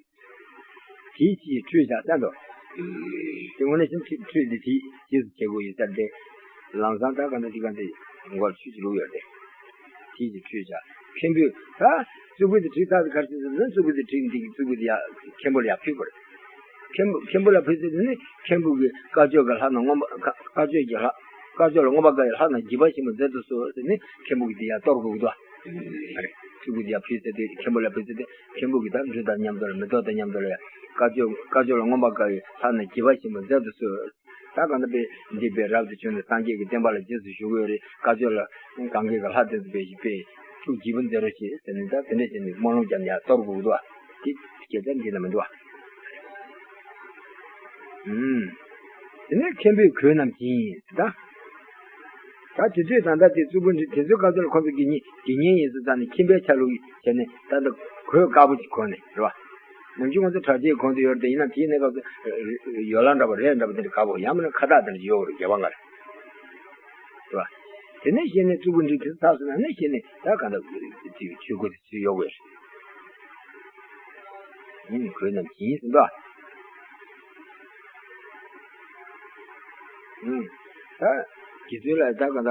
དེའི་ཕྱིར་ཁྲུས་བྱ་བསྟན་ཏོ། དེ་དངོས་གནས་ཀྱང་ཁྲུས་ཁྲུས་འདི་དེའི་རྗེས་སུ་བྱེད་དགོས་ཡོད་ས་རེད། ལམ་སང་ད་ག་འདྲ་དེ་ག་འདྲ་མགོར་ཆུ་ཅིག་བླུགས་ཡོད་རེད། དེའི་ཕྱིར་ཁྲུས་བྱ། མཁན་པོས་ད་གཙུག་ཕུད་དེ་བྲིས་ཚར་དུས་ག་རེ་བྱེད་ཟེར་ན་གཙུག་ཕུད་དེ་བྲིས་འདི་གི་གཙུག་ཕུད་དེ་ཡ་མཁན་པོ་ལ་ཡ་ཕུལ་དགོས་རེད། མཁན་པོ་མཁན་པོ་ལ་ཕུལ་ཚེ་དེ་ནི་མཁན་པོ་གིས་བཀའ་ཆོས་ཀྱི་ལྷ་རྣམས་མངོན་པ་བཀའ་ཆོས་ཀྱི་ལྷ་བཀའ་ཆོས་ལ་མངོན་པར་དགའ་བའི་ལྷ་རྣམས་བགྱིས་པ་ཆེན་པོ་མཛད་དུ་གསོལ་ཟེར་ནས་མཁན་པོ་གིས་དེ་ཡ་གཏོར་དགོས་ཀྱི་འདུག་ཨ་རེ། ཕྲུ་གུ་དེ་ཡ་ཕུལ་ཚེ་དེ་མཁན་པོ་ལ་ཕུལ་ཚེ་དེ་མཁན་པོ་གིས་ད་འབྲུ་དང་མཉམ་དུ་ལ་མེ་ཏོག་དང་མཉམ་དུ་ལ་ཡ་བཀའ་ཆོས་བཀའ་ཆོས་ལ་མངོན་པར་དགའ་བའི་ལྷ་རྣམས་བགྱིས་པ་ཆེན་པོ་མཛད་དུ་གསོལ། ད་གང་ལྟར་དཔེ་འདི་དཔེ་རབ་ཏུ་བྱུང་ནས་སངས་རྒྱས་ཀྱི་བསྟན་པ་ལ་རྗེས་སུ་ཞུགས་ཡོད་རེད། བཀའ་ཆོས་ལ་གང་གས་ཀྱི་ལྷ་དེ་ཚོ་དཔེ་ཞིག་དཔེ་ཐུགས་དགྱེས་པ་མཛད་རོགས་ཞེས་ཟེར་ནས་ད་དེ་འདྲ་བྱས་ནས་སྨོན་ལམ་བརྒྱབ་ནས་ཡ་གཏོར་དགོས་ཀྱི་འདུག་བ། དེ་སྐད་ཆ་འདི་ལ་མི་འདུག་བ། ཨུམ། དེ་ནས་མཁན་པོས་གོས་རྣམས་བྱིན་ད། ད་དེ་དུས་ད་ལྟ་དེ་གཙུག་ཕུད་འདི་དེ་ཚོའི་སྐབས་དེར་ཁོ་ཚོ་དགེ་བསྙེན་དགེ་བསྙེན་ཡིན་ཟེར་ད་ནི་ཁྱིམ་པའི་ཆ་ལུགས་བྱས་ནས་ད་ལྟ་གོས་དཀར་པོ་ཅིག་གོན་ནས་རེད་བ། ནམ་རྒྱུན་ང་ཚོ་གྲྭ་ཆས་གོན་དུ་ཡོད་རེད་དེ་ཡིན་ན་དེའི་གནས་སྐབས་སུ་ཡོ་ལང་འདྲ་པོ་རས་འདྲ་པོ་དེ་འདྲ་དཀར་པོ་ཡང་མིན་ན་ཁ་བཏགས་དེ་འདྲ་ཅིག་ཡོད་རེད་རྒྱབ་པ་ལྔ་རེད། རེད་བ། དེ་ནས་གཞི་ནས་གཙུག་ཕུད་འདི་དེ་ཚོ་ཚར་སོང་ན་ནི་གཞི་ནས་ད་གང་ལྟར་ཆོས་གོས་དེ་ཚོ་ཡོད་དགོས་རེད། ཡིན་གོས་རྣམས་བྱིན་ཟིན་པ། ཨུམ། ད་དགེ་ཚུལ་ལ་ད་ག་ད་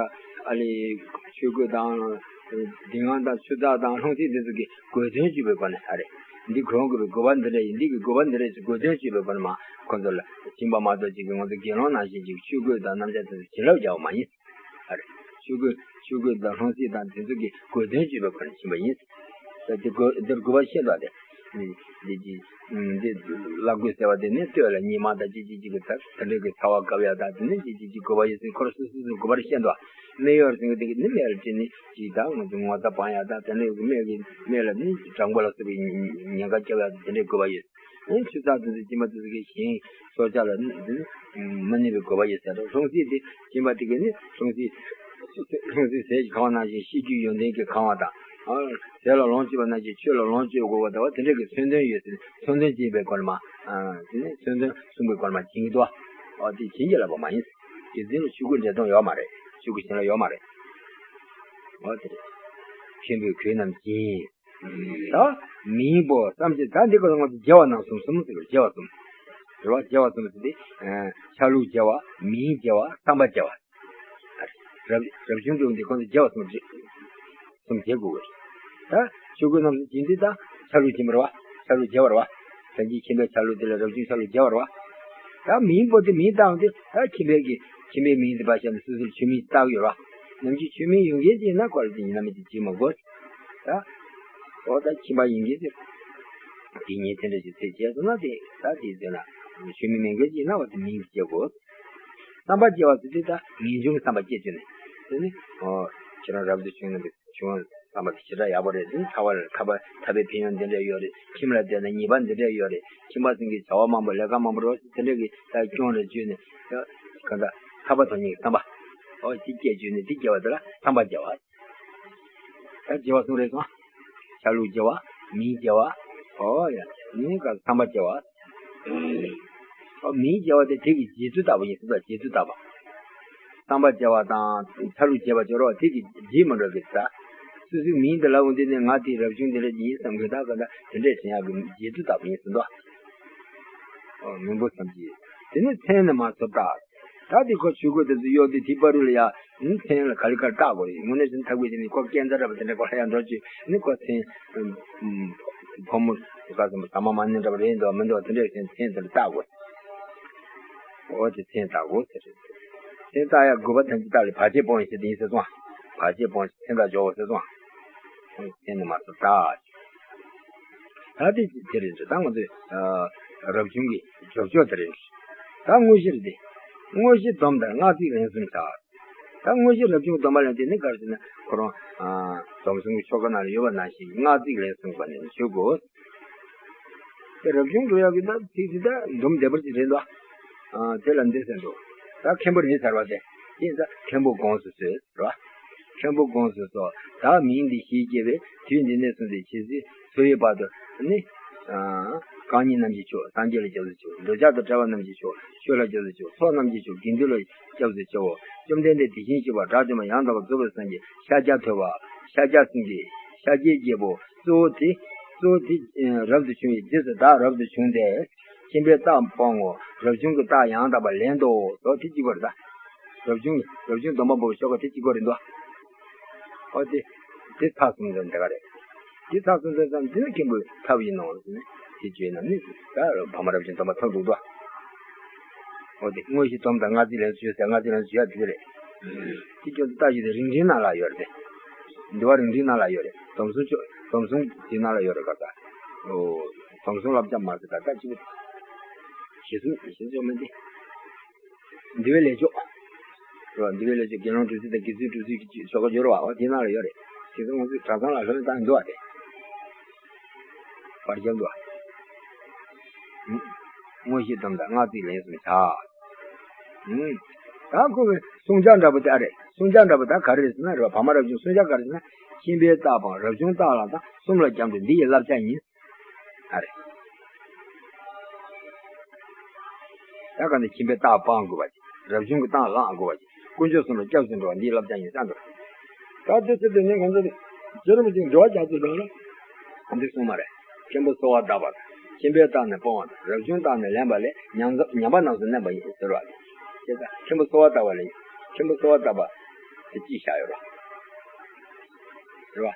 ཨ་ལེ་ཆོས་གོས་དང་། ལྡིང་ཁང་དང་ཆུ་ཚགས་དང་ལྷུང་བཟེད་དེ་ཚོ་གི་གོས་དོན་གཅོད་པའི་སྒོ་ནས་ཨ་རེ། འདི་གོན་དགོས་པའི་དགོས་པ་འདི་འདྲ་ཡིན། འདི་གི་དགོས་པ་འདི་འདྲ་ཡིན་ཟེར་གོས་དོན་གཅོད་པའི་སྒོ་ནས་མ་ཁོ་ཚོ་ལ་སྦྱིན་པ་མ་གཏོགས་ཅིག་གི་ང་ཚོ་དགེ་སློང་ནང་བཞིན་ཅིག་ཆོས་གོས་དང་སྣམ་སྦྱར་དེ་ཚོ་བྱིན་རླབས་རྒྱག་པ་མ་ཡིན། ཨ་རེ། ཆོས་གོས་ཆོས་གོས་དང་ལྷུང་བཟེད་དང་དེ་ཚོ་གི་གོས་དོན་གཅོད་པའི་སྒོ་ནས་བྱིན་པ་ཡིན། ད་དེ་གོས་འདིར་དགོས་པ་ཤེས་འདུག་སྟེ། འདི་འདི་ཅི། འདི་བླ་གོས་ཟེར་བ་དེ་ནི་སྟོད་ལ་ཉི་མ་དང་ཅི་ཅི་ཅི་གི་ད་དེ་འདྲའི་གི་ཚ་བ་བཀབ་ཡ་དང་དེ་ནི་ཅི་ཅི་ཅི་དགོས་པ་ཡོད་ཟེར་ཁོ་རང་སོ་སོ་སོ་དགོས་པ་རེ་ཤེས་འདུག་སྨན་ཡོད་ཟེར་གི་དེ་གི་ནི་སྨན་ལ་བྱས་ནི་ཅི་ད་ང་ཚོ་ངོ་ཚ་སྤང་ཡ་དང་དེ་འདྲའི་གི་སྨན་གི་སྨན་ལ་ནི་སྦྲང་བུ་ལ་སོགས་པའི་ཉེན་ཁ་བཀལ་ཡ་དང་དེ་འདྲའི་དགོས་པ་ཡོད། ཨེ་ཆུ་ཚགས་དེ་ཚོ་སྦྱིན་པ་དེ་ཚོ་གི་གཞན་སྲོག་ཆགས་ལ་ནི་དེ་ནི་མི་གནོད་པའི་དགོས་པ་ཡོད་ཟེར་རོ། ལྷུང་བཟེད་དེ་སྦྱིན་པ་དེ་གི་ནི་ལྷུང་བཟེད་ལྷུང་བཟེད་ཟས་ཀྱིས་གང་བ་ནང་བཞིན་ཤེས་རྒྱུད་ཡོན་ཏན་གྱིས་གང་བ་དང་། ཟས་ལ་ལོངས་སྤྱོད་པ་ནང་བཞིན་ཆོས་ལ་ལོངས་སྤྱོད་དགོས་པ་ལྟ་བུ་དེ་འདྲ་གི་མཚོན་དོན་ཡོད་ཟེར་མཚོན་དོན་བྱེད་པའི་སྒོ་ནས་མ། དེ་ནི་མཚོན་དོན་གསུངས་པའི་སྒོ་ནས་མ་བྱིན་གྱི་འདུག་ཨ་དེ་བྱིན་གྱིས་བརླབས་པ་མ་ཡིན། དགེ་འདུན་ལ་ཆོས་གོས་འདྲེས་སྟངས་ཡོད་མ་རེད། ཆོས་གོས་བྱིན་རླབས་ཡོད་མ་རེད། འོ་དེ་རེད། མཁན་པོས་གོས་རྣམས་བྱིན། ད་མིང་པོ་བསམ་བྱེད་ད་འདི་ག་ང་ཚོ་རྒྱལ་བ་རྣམ་གསུམ་གསུམ་ཟེར་གི་རེད། རྒྱལ་བ་གསུམ། རེད་བ། རྒྱལ་བ་གསུམ་ཟེར་དེ། ཆ་ལུགས་རྒྱལ་བ། མིང་རྒྱལ་བ། བསམ་པ་རྒྱལ་བ། རབ་རབ་བྱུང་གི་འོག་འདི་ཁོང་ཚོ་རྒྱལ་བ་གསུམ་རེད། གསུམ་བྱེད་དགོས་ཀྱི་རེད། ད་ཆོས་གོས་རྣམ་གསུམ་བྱིན་དུས་ད་ཆ་ལུགས་བྱིན་པ་རེད་བ། ཆ་ལུགས་རྒྱལ་བ་རེད་བ། སངས་རྒྱས་མཁྱེན་པའི་ཆ་ལུགས་དེ་ལ་རབ་བྱུང་ཆ་ལུགས་རྒྱལ་བ་རེད་བ། ད་མིང་པོ་དེ་མིང་བཏགས་དེ་ད་མཁྱེན་པའི་གི་མཁྱེན་པའི་མིང་དེ་ཕར་བཞག་ནས་སོ་སོའི་ཆོས་མིང་བཏགས་ཡོད་རེད་བ། ནམ་རྒྱུན་ཆོས་མིན་ཡོད་མཁན་ཅིག་ཡིན་ན་སྐོར་དེ་ཡིན་ན་མི་དེ་བྱེད་མི་དགོས། ད་འོ་ད་ཁྱིམ་པ་ཡིན་མཁན་ཅིག་དེ་ཉིད་དེ་འདྲ་ཞིག་ཚེ་བྱས་སོང་ན་དེ་ད་དེ་ཟེར་ན་ཆོས་མིན་མེད་མཁན་ཅིག་ཡིན་ན་འོ་དེ་མིང་དེ་བརྗེ་དགོས། བསམ་པ་བརྗེ་བ་ཟེར་དུས་ད་ངེས་འབྱུང་གི་བསམ་པ་བསྐྱེད་བཅུག་ནས་དེ་ནི་འོ་ཁྱེད་རང་རབ་ཏུ་བྱུང་ན་འདུག་བྱུང་བསམ་པ་དེ་ཞེ་དྲག་ཡག་པོ་རེད། དེ་ནི་ཐར་པ་ལ་ཐར་པ་ཐར་པའི་ཕན་ཡོན་འདི་འདྲ་ཡོད་རེད། ཁྱིམ་ལ་བསྡད་ན་ཉེས་པ་འདི་འདྲ་ཡོད་རེད། ཁྱིམ་པ་ཚང་གི་བྱ་བ་མང་པོ་ལས་ཀ་མང་པོ་རོགས་དེ་འདྲ་གི་ད་སྐྱོན་རེ་བརྗོད་ནས་ད་གང་ལྟར་ཐར་པ་དོན་གཉེར་གྱི་བསམ་པ་འོ་དེ་སྐྱེ་བཅུག་ནས་དེ་སྐྱེ་བ་དེ་ལ་བསམ་པ་བརྗེ་བ། ད་བརྗེ་བ་གསུམ་རེད་སོང་། ཆ་ལུགས་བརྗེ་བ། མིང་བརྗེ་བ། འོ་ཡ། ནི་ག་བསམ་པ་བརྗེ་བ། འོ་མིང་བརྗེ་བ་དེ་དེ་གི་རྗེས་སུ་བརྟག་པ་ཡིན་ཟེར་ད། རྗེས་སུ་བརྟག་པ། བསམ་པ་བརྗེ་བ་དང་ཆ་ལུགས་བརྗེ་བ་བརྗོད་རོགས་དེ་གི་རྗེས་མི་འགྲོ་གི་ད། སོ་སོའི་མིང་འདི་ལབ་འོང་དུས་ནས་ང་དེ་རབ་བྱུང་འདི་འདྲ་ཡིན་བསམ་གི་ད་ག་ད་དེ་འདྲས་དྲན་ཡག་གི་རྗེས་སུ་བརྟག་པ་ཡིན་ཟེར་ད། འོ་མིང་པོ་ཐམས་ཅད། དེ་ནས་མཚན་ནི་མ་ཚོར་བརྟག་ད་དེ་ཁོ་ཆོས་གོས་དེ་ཚོ་གཡོགས་དུས་དེའི་བར་རུ་ལ་ཡ། ཨུམ། མཚན་ལ་ག་ལེ་ག་ལེ་བརྟག་དགོས་རེད། དངོས་གནས་བྱས་ན་ཐབས་ཀྱིས་བྱས་ནས་ཁོ་སྐས་འཛེག་འདྲ་པོ་དེ་འདྲ་ཁོ་ལ་ཡ་འགྲོ་བྱས་ནི་ཁོ་མཚན། ཨུམ། ཕོ་མོ་ག་ཙམ་པོ་ཟ་མ་མ་ནི་འདྲ་པོ་རེད་འདུག་མི་འདུག་དེ་འདྲ་བྱས་མཚན་དེ་ལ་བརྟག་དགོས། འོ་དེ་མཚན་བརྟག་དགོས་ཟེར་རེད། མཚན་བརྟག་ཡ་དགོས་པ་ཐམས་ཅད་བརྟག་ལས་བར་ཆད་སྤོང་བའི་ཆེད་དུ་ཡིན་ཟེར་སོང་། བར་ཆད་སྤོང་བའི་ཆེད་མཚན་བརྟག་འཇོག་དགོས་ཟེར་སོང་། མཚན་ནི་མ་ཚོར་བརྟག་ད་དེ་དེ་རེད་འདྲ། ད་ང་ཚོས་ཨ་རབ་བྱུང་གི་སྦྱོར་ཕྱོགས་དེ་རེད་འདྲ། ད་དངོས་གཞིར་དེ། དངོས་གཞི་སྡོམ་དང་སྔགས་ཚིག་ལན་གསུམ་བྱ། ད་དངོས་གཞི་རབ་བྱུང་སྡོམ་པ་ལེན་དེ་ནི་ག་རེ་ཟེར་ན་ཁོ་རང་ཨ་སྡོམ་གསུམ་གྱི་ཆོ་ག་ནང་ལ་ཡོད་པ་ནང་བཞིན་སྔགས་ཚིག་ལན་གསུམ་པ་ནས་ཞུ་དགོས། དེ་རབ་བྱུང་འགྲོ་ཡག་གི་ད་ཚིག་དེ་ད་སྡོམ་བདེ་བར་ཅིག་རེད་འདུག་ཨ་དེ་ལ་འདི་ཟེར་འདུག་ད་མཁན་པོ་རེད་ཟེར་བ་དེ་དེ་ད་མཁན་པོ་དགོངས་སུ་གསོལ། རེད་བ། མཁན་པོ་དགོངས་སུ་གསོལ། བདག་མིང་འདི་ཞེས་བགྱི་བས། དུས་འདི་ནས་བཟུང་སྟེ་ཇི་སྲིད་འཚོ་བའི་བར་དུ་ནི། ཨ་རྐང་གཉིས་རྣམས་ཀྱི་མཆོག་སངས་རྒྱས་ལ་སྐྱབས་སུ་མཆིའོ། འདོད་ཆགས་དང་བྲལ་བ་རྣམས་ཀྱི་མཆོག་ཆོས་ལ་སྐྱབས་སུ་མཆིའོ། ཚོགས་རྣམས་ཀྱི་མཆོག་དགེ་འདུན་ལ་སྐྱབས་སུ་མཆིའོ། བཅོམ་ལྡན་འདས་དེ་བཞིན་གཤེགས་པ་དགྲ་བཅོམ་པ་ཡང་དག་པར་རྫོགས་པའི་སངས་རྒྱས་ཤཱཀྱ་ཐུབ་པ། ཤཱཀྱ་སེང་གེ། ཤཱཀྱའི་རྒྱལ་པོ། གཙོ་བོ་དེ། གཙོ་བོ་དེ་རབ་ཏུ་བྱུང་བའི་རྗེས་སུ་བདག་རབ་ཏུ་བྱུང་སྟེ། ཁྱིམ་པའི་རྟགས་སྤང་ངོ་། རབ་བྱུང་གི་རྟགས་ཡང་དག་པར་ལེན་ཏོ། དོ་དེ་གཅིག་པ་རེད་ད། རབ་བྱུང་། རབ་བྱུང་སྡོམ་པ་འབོགས་ཆོ་ག་དེ་གཅིག་པ་རེད་འདུག་ཨོ་དེ། དེ་ཚར་སོང་ཙང་དེ་ག་རེད། དེ་ཚར་སོང་ཙང་ཙང་དེ་ནི་མཁན་པོའི་ཐབས་ཡིན་ནོ་ཟེར་ནས་དེ་བརྗོད་ན་ནི་ད་བར་མ་རབ་བྱུང་སྡོམ་པ་ཐོབ་འགྲོ་འདུག་ཨོ་དེ་དངོས་གཞི་སྡོམ་དང་སྔགས་ཚིག་ལན་གསུམ་ཟེར། སྔགས་ཚིག་ལན་གསུམ་ཟེར་ཡ་དེ་རེད། དེ་ཁྱོད་ཚོ་ལྟ་ཞིག་དེ་རིམ་གྲོའི་ནང་ལ་ཡོད་རེད། འདུལ་བ་རིམ་གྲོའི་ནང་ལ་ཡོད་རེད། སྡོམ་གསུམ་ཆོ། སྡོམ་གསུམ་དེ་ནང་ལ་ཡོད་རེད་ག་ད། ཨོ། སྡོམ་གསུམ་བསླབ་བྱ་མ་ཟེར་ད་ལྟ་གཅིག་པུ། གཞི་གསུམ་གཞི་གསུམ་མིན་ཏེ། འདུལ་བའི་ལས་ཆོག་རེད་བ། འདུལ་བའི་ལས་ཆོག་དགེ་སློང་སྒྲུབ་ཚུལ་དང་དགེ་ཚུལ་སྒྲུབ་ཚུལ་གྱི་ཆོ་ག་སྦྱོར་བ་འོ་དེ་ནང་ལ་ཡོད་རེད། དེ་ཚོ་ང་ཚོའི་གྲྭ་ཚང་ལ་ལྷོད་ལྷོད་བཏང་འདུག་བ་རེད། བར་ཁྱབ་འདུག་བ། དངོས་གཞི་སྡོམ་དང་སྔགས་ཚིག་ལན་གསུམ་བྱ། ད་ཁོ་གི་བསྲུང་བྱ་འདྲ་པོ་དེ་ཨ་རེད། བསྲུང་བྱ་འདྲ་པོ་ད་ག་རེ་རེད་ཟེར་ན་རེད་བ། བར་མ་རབ་བྱུང་བསྲུང་བྱ་ག་རེ་ཟེར་ན། ཁྱིམ་པའི་རྟགས་སྤང་། རབ་བྱུང་རྟགས་ལ་དང་གསུམ་ལ་སྦྱངས་ཏེ་འདི་ཡི་བསླབ་བྱ་ཡིན། ཨ་རེ། ད་ག་ནས་ཁྱིམ་པའི་རྟགས་སྤང་དགོས་པ་ཅིག་རབ་བྱུང་གི་རྟགས་བླང་དགོས་པ་ཅིག་དཀོན་མཆོག་གསུམ་ལ་སྐྱབས་སུ་འགྲོ་བ་འདིའི་བསླབ་བྱ་ཡིན་བསམ་འགྲོ། ད་དེ་ཚེ་དེ་ནས་ང་ཚོ་རྗེ་རིན་པོ་ཆེས་འགྲེལ་བ་རྒྱག་དུས་ཙམ་ལ་འདི་གསུངས་མ་རེད། མཁན་པོ་གསོལ་བ་བཏབ་པ་དང་ཁྱིམ་པའི་རྟགས་ནི་སྤོང་བ་དང་རབ་བྱུང་རྟགས་ནི་ལེན་པ་ལས་ཉམས་ཉམས་པ་རྣམ་གསུམ་བསྣན་པ་ཡིན་ཟེར་བ་རེད། དེ་ལྟར་མཁན་པོ་གསོལ་བ་བཏབ་པ་ལས་མཁན་པོ་གསོལ་བ་བཏབ་པ་དེ་གཅིག་བཞག་ཡོད་རེད། རེད་བ།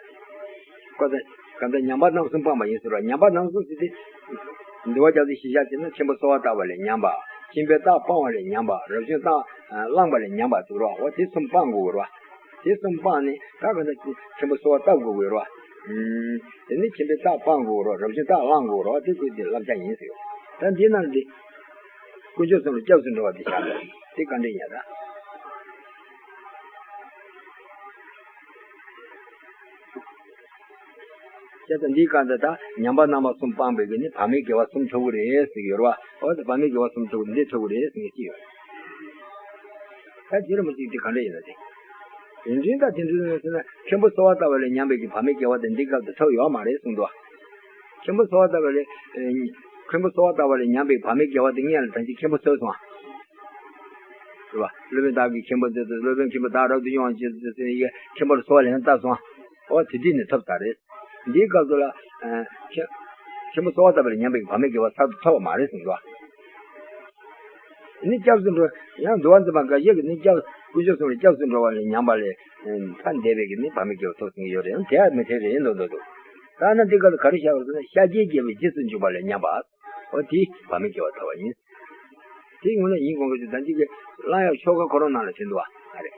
ཁོ་ཚོ་གང་ལྟར་ཉམས་པ་རྣམ་གསུམ་སྤངས་པ་ཡིན་ཟེར་བ། ཉམས་པ་རྣམ་གསུམ་ཟེར་དུས། འདུལ་བ་རྒྱ་མཚོའི་གཞིར་བཞག་བྱས་ན་མཁན་པོ་གསོལ་བ་བཏབ་པ་ལས་ཉམས་པ། ཁྱིམ་པའི་རྟགས་སྤང་བ་ལས་ཉམས་པ། རབ་བྱུང་རྟགས་བླངས་པ་ལས་ཉམས་པ་ཟེར་བ། འོ་དེ་གསུམ་སྤང་དགོས་རེད་བ། དེ་གསུམ་སྤངས་ནས་ད་གང་ལྟར་མཁན་པོ་གསོལ་བ་བཏབ་དགོས་ཀྱི་རེད་བ། དེ་ནས་ཁྱིམ་པའི་རྟགས་སྤང་དགོས་རེད། རབ་བྱུང་རྟགས་བླང་དགོས་རེད་བ། དེ་ཚོ་དེ་བསླབ་བྱ་ཡིན་ཟེར། ད་འདི་ནང་འདི། དཀོན་མཆོག་གསུམ་ལ་སྐྱབས་སུ་འགྲོ་བ་དེ་བཞག་དགོས། དེ་ག་འདྲ་ཡིན་ཡ་ད། བྱས་ཙང་འདིའི་སྐབས་འདི་ད་ཉམས་པ་རྣམ་པ་གསུམ་སྤངས་པའི་གི་ནི་བག་མེད་དགེ་བ་གསུམ་ཐོབ་ཀྱི་རེད་ཟེར་གྱི་ཡོད་རེད་བ། འོ་ད་བག་མེད་དགེ་བ་གསུམ་ཐོབ་ཀྱི་འདི་ཐོབ་ཀྱི་རེད་ཟེར་ངེས་ཀྱི་ཡོད། ད་རྗེ་རིན་པོ་ཆེས་འདི་ག་འདྲ་ཡིན་ན་དེ། རིན་ཆེན་ད་དེ་འདྲ་ཡིན་ཟེར་ན་མཁན་པོ་གསོལ་བ་བཏབ་པ་ལས་ཉམས་པའི་གི་བག་མེད་དགེ་བ་དེ་འདི་སྐབས་དུ་ཐོབ་ཡོད་མ་རེད་གསུངས་འདུག་བ། མཁན་པོ་གསོལ་བ་བཏབ་པ་ལས། མཁན་པོ་གསོལ་བ་བཏབ་པ་ལས་ཉམས་པའི་བག་མེད་དགེ་བ་དེ་སྔོན་ལ་ད་ཅི་མཁན་པོ་གསོལ་སོང་ཨ། རེད་བ། སློབ་དཔོན་བདག་གིས་མཁན་པོ་འདི་ཚོ་སློབ་དཔོན་མཁན་པོ་བདག་རབ་ཏུ་དབྱུང་བ་ཅེས་ཟེར་ཡི་མཁན་པོར་གསོལ་བ་ལེན་བཏབ་སོང་ཨ། འོ་དེ་དུས་ནས་ཐོབ་ཚར་རེད། འདིའི་སྐབས་སུ་ལ། མཁན་མཁན་པོ་གསོལ་བ་བཏབ་པ་ལས་ཉམས་པའི་བག་མེད་དགེ་བ་གསར་དུ་ཐོབ་པ་མ་རེད་གསུངས་འདུག་བ། ནི་སྐྱབས་སུ་འགྲོ། ཡང་འདུལ་བ་འཛིན་པ་འགའ་ཞིག་གིས་ནི་སྐྱབས་དཀོན་མཆོག་གསུམ་ལ་སྐྱབས་སུ་འགྲོ་བ་ལས་ཉམས་པ་ལས། ཐ་འདས་པའི་གི་ནི་བག་མེད་དགེ་བ་ཐོབ་ཟིན་གྱི་ཡོད་རེད། དེ་ཡང་མི་འཐད་རེད་འདོད་འདོད་འདུག་ད་ནི་འདི་ག་ལ་ག་རེ་བྱ་བ་ཟེར་ན་ཤཱཀྱའི་རྒྱལ་པོའི་རྗེས་སུ་འཇུག་པ་ལས་ཉམས་པ། འོ་དེས་བག་མེད་དགེ་བ་ཐོབ་པ་ཡིན། དེ་ངོས་ནས་ཡིན་དགོངས་ཀྱི་འདུག་ད་འདི་གི་བླང་ཡག་ཆོ་ག་ཁོ་རང་ནང་ལ་བྱེད་འདུག་བ། ཨ་རེད།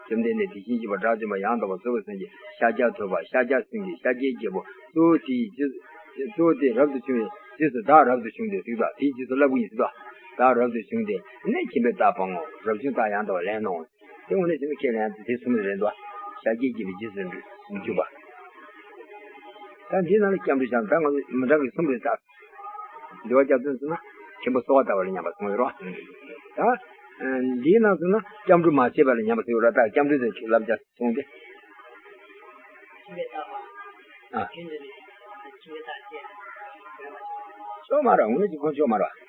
བཅོམ་ལྡན་འདས་དེ་བཞིན་གཤེགས་པ་དགྲ་བཅོམ་པ་ཡང་དག་པར་རྫོགས་པའི་སངས་རྒྱས་ཤཱཀྱ་ཐུབ་པ་ཤཱཀྱ་སེང་གེ་ཤཱཀྱའི་རྒྱལ་པོ་གཙོ་བོ་དེ་ཡི་རྗེས་སུ་གཙོ་བོ་དེ་རབ་ཏུ་བྱུང་བའི་རྗེས་སུ་བདག་རབ་ཏུ་བྱུང་སྟེ་ཟེར་དོ། དེའི་རྗེས་སུ་བསླབ་པ་ཡིན་ཟེར་དོ། བདག་རབ་ཏུ་བྱུང་སྟེ་ནི་ཁྱིམ་པའི་རྟགས་སྤང་ངོ་། རབ་བྱུང་རྟགས་ཡང་དག་པར་ལེན་གནང་ངོ་། དེ་འོ་ན་བྱས་ན་ཁས་ལེན་དེ་གསུམ་རེད་འདུག་ཤཱཀྱའི་རྒྱལ་པོའི་རྗེས་སུ་འཇུག་པ། ད་འདིའི་ནང་ལ་སྐྱབས་འགྲོ་བྱ་ད་ང་ཚོ་མི་འདྲ་གི་གསུམ་རེད་ད། འདུལ་བ་རྒྱ་མཚོ་ཟེར་ན་མཁན་པོ་གསོལ་བ་བཏབ་པ་ལ་ཉམས་པ་གསུངས་ཡོད་རོ། ད་འདིའི་ནང་ཟེར་ན་སྐྱབས་འགྲོ་མ་བྱས་པ་ལ་ཉམས་པ་གསུངས་ཡོད་རོ། ད་སྐྱབས་འགྲོ་དེ་བསླབ་བྱ་གསུངས་ཏེ། ཨ། ཆོག་མ་རེད། དངོས་གནས་ཀྱི་ཁོང་ཆོག་མ་རེད། རེད་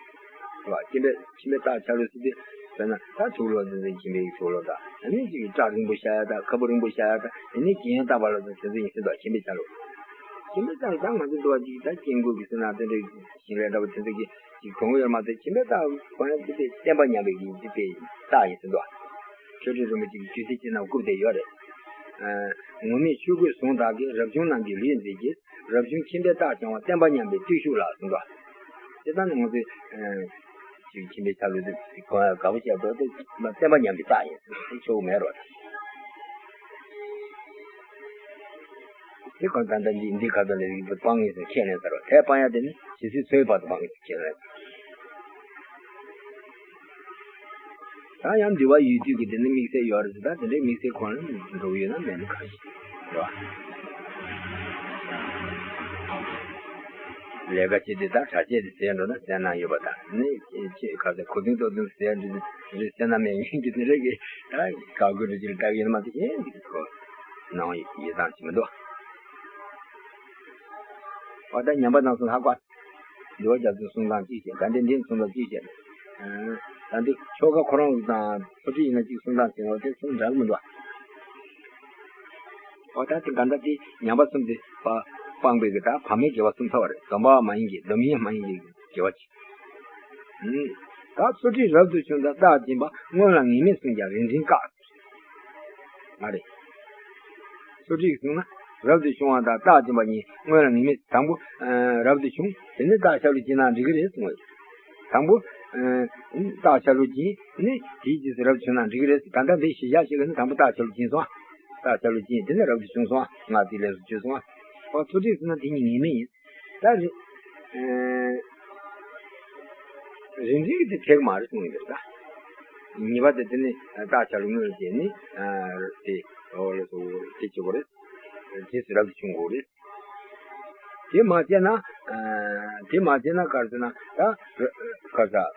བ། ཁྱིམ་པའི་ཁྱིམ་པའི་རྟགས་ཆ་ལུགས་ཟེར་དུས་ཟེར་ན་ད་དུག་ལོག་ཟེར་ཟེར་ཁྱིམ་པའི་དུག་ལོག་དང་ཨ་ནི་ཅིག་སྐྲ་རིང་པོ་བཞག་ཡ་དང་ཁ་སྤུ་རིང་པོ་བཞག་ཡ་དང་ཨ་ནི་རྒྱན་བཏགས་པ་ལ་སོགས་དེ་ཚོ་ཡིན་ཟེར་དུས་ཁྱིམ་པའི་ཆ་ལུགས། ཁྱིམ་པའི་རྟགས་ད་ང་ཚོ་འདུལ་བ་ཅིག་ད་སྐྱེ་དགུ་གི་ཟེར་ན་དེ་འདྲའི་ཞིང་ལས་འདྲ་པོ་དེ་ཚོ་གི་ཅིག་གོང་ཡོད་མ་ཚད་ཁྱིམ་པའི་རྟགས་གོང་ཡ་དེ་དེ་བསྟན་པ་ཉམས་པའི་གི་དེ་དེ་རྟགས་ཡིན་ཟེར་དུས། ཆོས་ཁྲིད་རིན་པོ་ཆེ་གི་རྒྱུད་སྡེ་ཅིག་ནང་བཀུག་བསྡད་ཡོད་རེད། ཨ། ངུར་སྨྲིག་ཆོས་གོས་ཟུང་དག་གིས། རབ་བྱུང་རྣམས་ཀྱི་ལུས་མཛེས་ཀྱིས། རབ་བྱུང་ཁྱིམ་པའི་རྟགས་འཆང་བ། བསྟན་པ་ཉམས་པའི་བརྟུལ་ཞུགས་ལ་གསུངས་པ། དེ་ལྟར་ན་ང་ཚོས་ཨ། ཅིག་ཁྱིམ་པའི་ཆ་ལུགས་དེ་གང་ཡང་དགའ་པོ་བྱས་འགྲོ་དེ་བསྟན་པ་ཉམས་པའི་རྟགས་ཡིན་ཟེར་ཆོག་མེད་རོགས། དེ་གང་ལྟར་ད་འདི་འདི་ག་ཚོད་ལས་རིགས་པ་སྤང་ངེས་ཟེར་ཁས་ལེན་ཚར་བ་དེ་སྤང་ཡ་དེ་ནི་ཇི་སྲིད་འཚོའི་བར་དུ་སྤང་ངེས་ཟེར་ཁས་ལེན་ཚར། ད་ཡང་འདུལ་བ་ཡོད་དུས་ཀྱི་དེ་ནི་དམིགས་བསལ་ཡོད་རེད་ཟེར། ད་དེ་འདྲའི་དམིགས་བསལ་ཁོང་ལ་འགྲོ་གི་ཡོད་ན་མེད་ན་གང་ཞིག་རེད་བ། ལས་ཀ་བྱེད་དུས་ད་གྲྭ་ཆས་དེ་བཟས་འགྲོ་ན་བཟས་གནང་ཡོད་པ་དང་ནི་ཁྱེད་ཁ་ཚ་གོ་དུང་ཏོ་དུང་བཟས་འགྲོ་རེད་ཟེར་ན་མེད་ཡིན་གྱི་དེ་རེད་གི་ད་ག་གུ་རུ་ཅིར་ལྟ་གི་ཡིན་མ་དེ་ཡིན་གི་ཁོ་ནང་ཡི་ཡི་དང་ཅི་མི་འདུག་ཨ་ད་ཉམས་པ་དང་སོང་ལྷག་པ། འདུལ་བ་རྒྱ་མཚོའི་གསུང་སྟངས་གཅིག་བྱས། དགའ་ལྡན་ལྡན་གསུང་སྟངས་གཅིག་བྱས། ད་འདི་ཆོ་ག་ཁོ་རང་དང་ཚོ་ཁྲིད་ཡིན་ན་གཅིག་གསུང་སྟངས་བྱས་ན་དེ་གསུང་འདྲ་གི་མི་འདུག་ཨོ་ད་དེ་ག་འདྲ་དེ་ཉམས་པ་གསུམ་དེ་སྤ་སྤངས་པའི་གི་ད་བར་མའི་དགེ་བ་གསུམ་ཚར་བ་རེད། སྡོམ་པ་མ་ཡིན་གྱི་སྡོམ་ཡིན་མ་ཡིན་གྱི་དགེ་བ་གཅིག་ད་ཚོ་ཁྲིད་རབ་ཏུ་བྱུང་དང་རྟགས་འབྱིན་པ་སྔོན་ལ་ངེས་མེད་གསུམ་ཀྱང་རིང་འབྲིང་བཀག་མ་རེད། སོ་ཁྲིད་གསུངས་ན་རབ་ཏུ་བྱུང་བ་དང་རྟགས་འབྱིན་པ་གཉིས་སྔོན་ལ་ངེས་མེད། དང་པོ་ཨ་རབ་ཏུ་བྱུང་དེ་ནས་རྟགས་ཆ་ལུགས་འབྱིན་ན་འགྲིག་གི་རེད་གསུངས་པ་རེད། དང་པོ་ཨ་རྟགས་ཆ་ལུགས་འབྱིན་ནི་དེའི་རྗེས་སུ་རབ་ཏུ་བྱུང་ན་འགྲིག་གི་རེད། ད་ལྟ་འདི་གཞི་བཞག་བྱེད་དགོས་ན་དང་པོ་རྟགས་ཆ་ལུགས་འབྱིན་སོང་། རྟགས་ཆ་ལུགས་འབྱིན་དེ་ནས་རབ་ཏུ་བྱུང་སོང་། ང་དེ་ལས་སུ་བཅོས་སོང་། ཨོ་སོ་ཁྲིད་གསུངས་ན་དེ་གཉིས་ངེས་མེད་ཡིན། ད་རེད། ཨེ། རིང་འབྲིང་གི་དེ་ཐེག་མ་རེད་གསུངས་ཡོད་རེད་ད། ཉེས་པ་དེ་དེ་ནི་རྟགས་ཆ་ལུགས་དངོས་ལ་བྱས་ནི། ཨ། དེ་འོ་ལ་སོ་དེ་བྱེད་དགོས་རེད། རྗེས་སུ་རབ་ཏུ་བྱུང་དགོས་རེད། དེ་མ་བྱས་ན། ཨ། དེ་མ་བྱས་ན་ག་རེ་ཟེར་ན་ད་ག་རེ་ཟེར།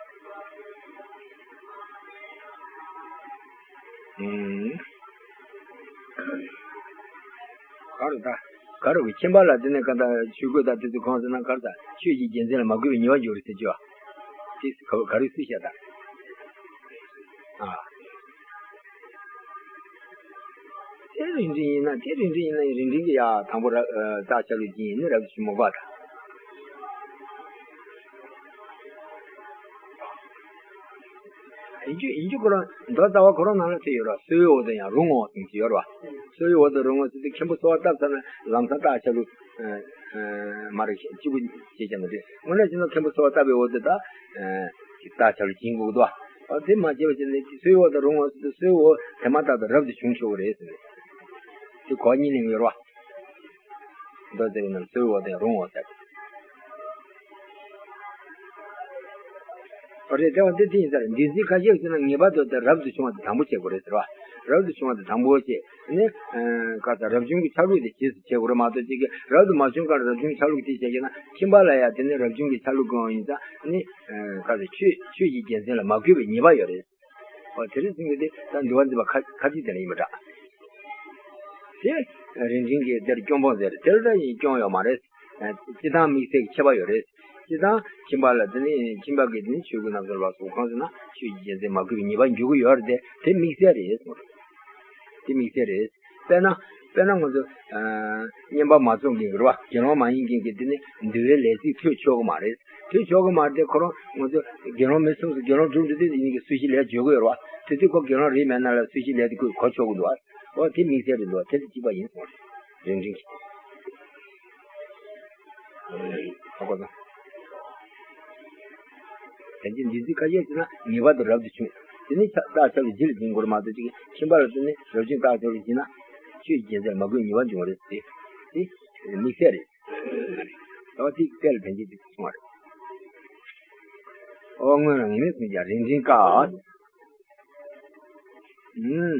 ཨུམ། ག་རེ་ད། ག་རེ་གི་ཁྱིམ་པ་ལ་དེ་ནས་ག་ད་ཆོས་གོས་ད་དེ་ཚོ་གང་ཟེར་ན་ག་རེ་ད་ཆོས་ཀྱི་རྒྱལ་མཚན་ལ་མ་གུས་པའི་ཉེས་པ་འགྱུར་རེད་ཟེར་གྱི་བ། དེ་ག་ག་རེ་སུས་བཤད་ད། ཨ། དེ་རིང་འབྲིང་ཡིན་ན་དེ་རིང་འབྲིང་ཡིན་ན་རིང་འབྲིང་གི་ཡ་དང་པོ་ར་རྟགས་ཆ་ལུགས་ཅན་ཡིན་ན་རབ་ཏུ་བྱུང་མ་དགོས་ད། ཡིན་རྒྱུ་ཡིན་རྒྱུ་ཁོ་རང་མདོ་རྩ་བ་ཁོ་རང་ནང་ལ་དེ་ཡོད་ར། གསོ་བའི་འོག་ཏུ་ཡང་རུང་ངོ་ཟེར་གྱི་ཡོད་ར། གསོ་བའི་འོག་ཏུ་རུང་ངོ་ཟེར་དུས་མཁན་པོ་གསོལ་བ་བཏབ་ཚར་ན་ལམ་སང་རྟགས་ཆ་ལུགས་མ་རེད་གཅིག་པུ་བྱེད་ཀྱང་མི་འདུག་དངོས་གནས་བྱས་ན་མཁན་པོ་གསོལ་བ་བཏབ་པའི་འོག་ཏུ་ད་རྟགས་ཆ་ལུགས་ཅན་དགོས་འདུག་ཨ་དེ་མ་བྱས་པ་བྱས་ནས་གསོ་བའི་འོག་ཏུ་རུང་ངོ་ཟེར་དུས་གསོ་བའི་འོག་དེ་མ་ཐག་ཏུ་རབ་ཏུ་བྱུང་ཆོག་གི་རེད་ཟེར་ནས་དེ་གོ་གཉིས་ལེན་ཡོད་ར། མདོ་ཟེར་བའི་ནང་གསོ་བའི་འོག་ཏུ་རུང་ངོ་ཟེར། རེད་དེ་བ་འདི་དེ་ཡིན་ཟེར། འདུལ་འཛིན་ཁ་ཤས་ཀྱིས་ན་ངེས་པར་དུ་དེ་རབ་ཏུ་བྱུང་བ་དེ་དང་པོ་བྱེད་དགོས་རེད་ཟེར་བ། རབ་ཏུ་བྱུང་བ་དེ་དང་པོ་བྱེད་ནི། ཨ་ག་ས་རབ་བྱུང་གི་ཆ་ལུགས་དེ་རྗེས་སུ་བྱེད་དགོས་རེད་མ་གཏོགས་ཅིག་གི་རབ་ཏུ་མ་བྱུང་ག་ལ་རབ་བྱུང་གི་ཆ་ལུགས་དེ་བྱེད་ཀྱི་ན་ཁྱིམ་པ་ལ་ཡ་དེ་ནི་རབ་བྱུང་གི་ཆ་ལུགས་གང་ཡིན་ཙང་ནི། ཨ་ག་ས་ཆོས་ཆོས་ཀྱི་རྒྱལ་མཚན་ལ་མ་གུས་པའི་ཉེས་པ་ཡོད་རེད། ཨོ་དེ་རིང་ཚུན་གྱི་དེ་ད་འདུལ་བ་འཛིན་པ་ཁ་ཁ་ཅིག་དེ་ལ་ཡིན་པ་འདྲ། དེ་རིང་འབྲིང་གིས་དེར་སྐྱོན་སྤོང་ཟེར་དེར་ད་ཡིན་སྐྱོན་ཡོད་མ་རེད། སྤྱི་བཏང་དམིགས་བསལ་གྱི་ཁྱད་པར་ཡོད་རེད། སྤྱི་བཏང་ཁྱིམ་པ་ལ་དེ་ནི་ཁྱིམ་པ་གིས་དེ་ནི་ཆོས་གོས་རྣམས་སོགས་ལ་སོགས་གང་ཟེར་ན་ཆོས་ཀྱི་རྒྱལ་མཚན་མ་གུས་པའི་ཉེས་པ་འགྱུར་གྱི་ཡོད་རེད་དེ་དེ་དམིགས་བསལ་རེད་གསུངས། དེ་དམིགས་བསལ་རེད། དཔེར་ན། དཔེར་ན་ང་ཚོ། ཨ་བསྙེན་པ་མ་རྫོགས་མཁན་གྱི་རེད་བ། དགེ་སློང་མ་ཡིན་མཁན་གྱི་དེ་ནི་འདུལ་བའི་ལས་ཚིག་ཐོས་ཆོག་གི་མ་རེད། ཐོས་ཆོག་གི་མ་རེད་དེ་ཁོ་རང་ང་ཚོ་དགེ་སློང་མི་གསུམ་སུ་དགེ་སློང་དྲུག་འདི་དེ་ཡིན་གྱི་སུ་ཞིག་ལས་བརྗོད་གི་ཡོད་རེད་བ། དེ་དུས་ཁོ་དགེ་སློང་རེད་མེད་ན་ལ་སུ་ཞིག་ལས་དེ་ཁོས་གོ་ཆོག་གི་འདུག་བ། འོ་དེ་དམིགས་བསལ་རེད་འདུག་བ། དེ་དེ་གཅིག་པ་ཡིན་སོང་རེད། རིང་འབྲིང་གི། ཧ་གོ་སོང་། དེ་འདྲའི་འདུལ་ཚིག་ཁ་ཤས་ཟེར་ན་ངེས་པར་དུ་རབ་ཏུ་བྱུང་། དེ་ནི་ཆ་རྟགས་ཁྱབ་ཀྱི་རྗེས་ལ་འཛིན་དགོས་རེད་མ་གཏོགས་ཅིག་ཁྱིམ་པ་ལ་བརྟེན་ནས་རབ་བྱུང་རྟགས་ཁྱབ་ཀྱི་བྱིན་ན་ཆོས་ཀྱི་རྒྱལ་མཚན་མ་གོས་ཉེས་པ་འབྱུང་བ་རེད་དེ། དེ་དམིགས་བསལ་རེད། ད་བ་དེ་གཏེར་ལ་ཕན་ཆད་དེ་གསུང་བ་རེད། ཨོ་སྔོན་ལ་ངེས་མེད་སུམ་བརྒྱ་རིག་འཛིན་བཀའ། ཨུམ།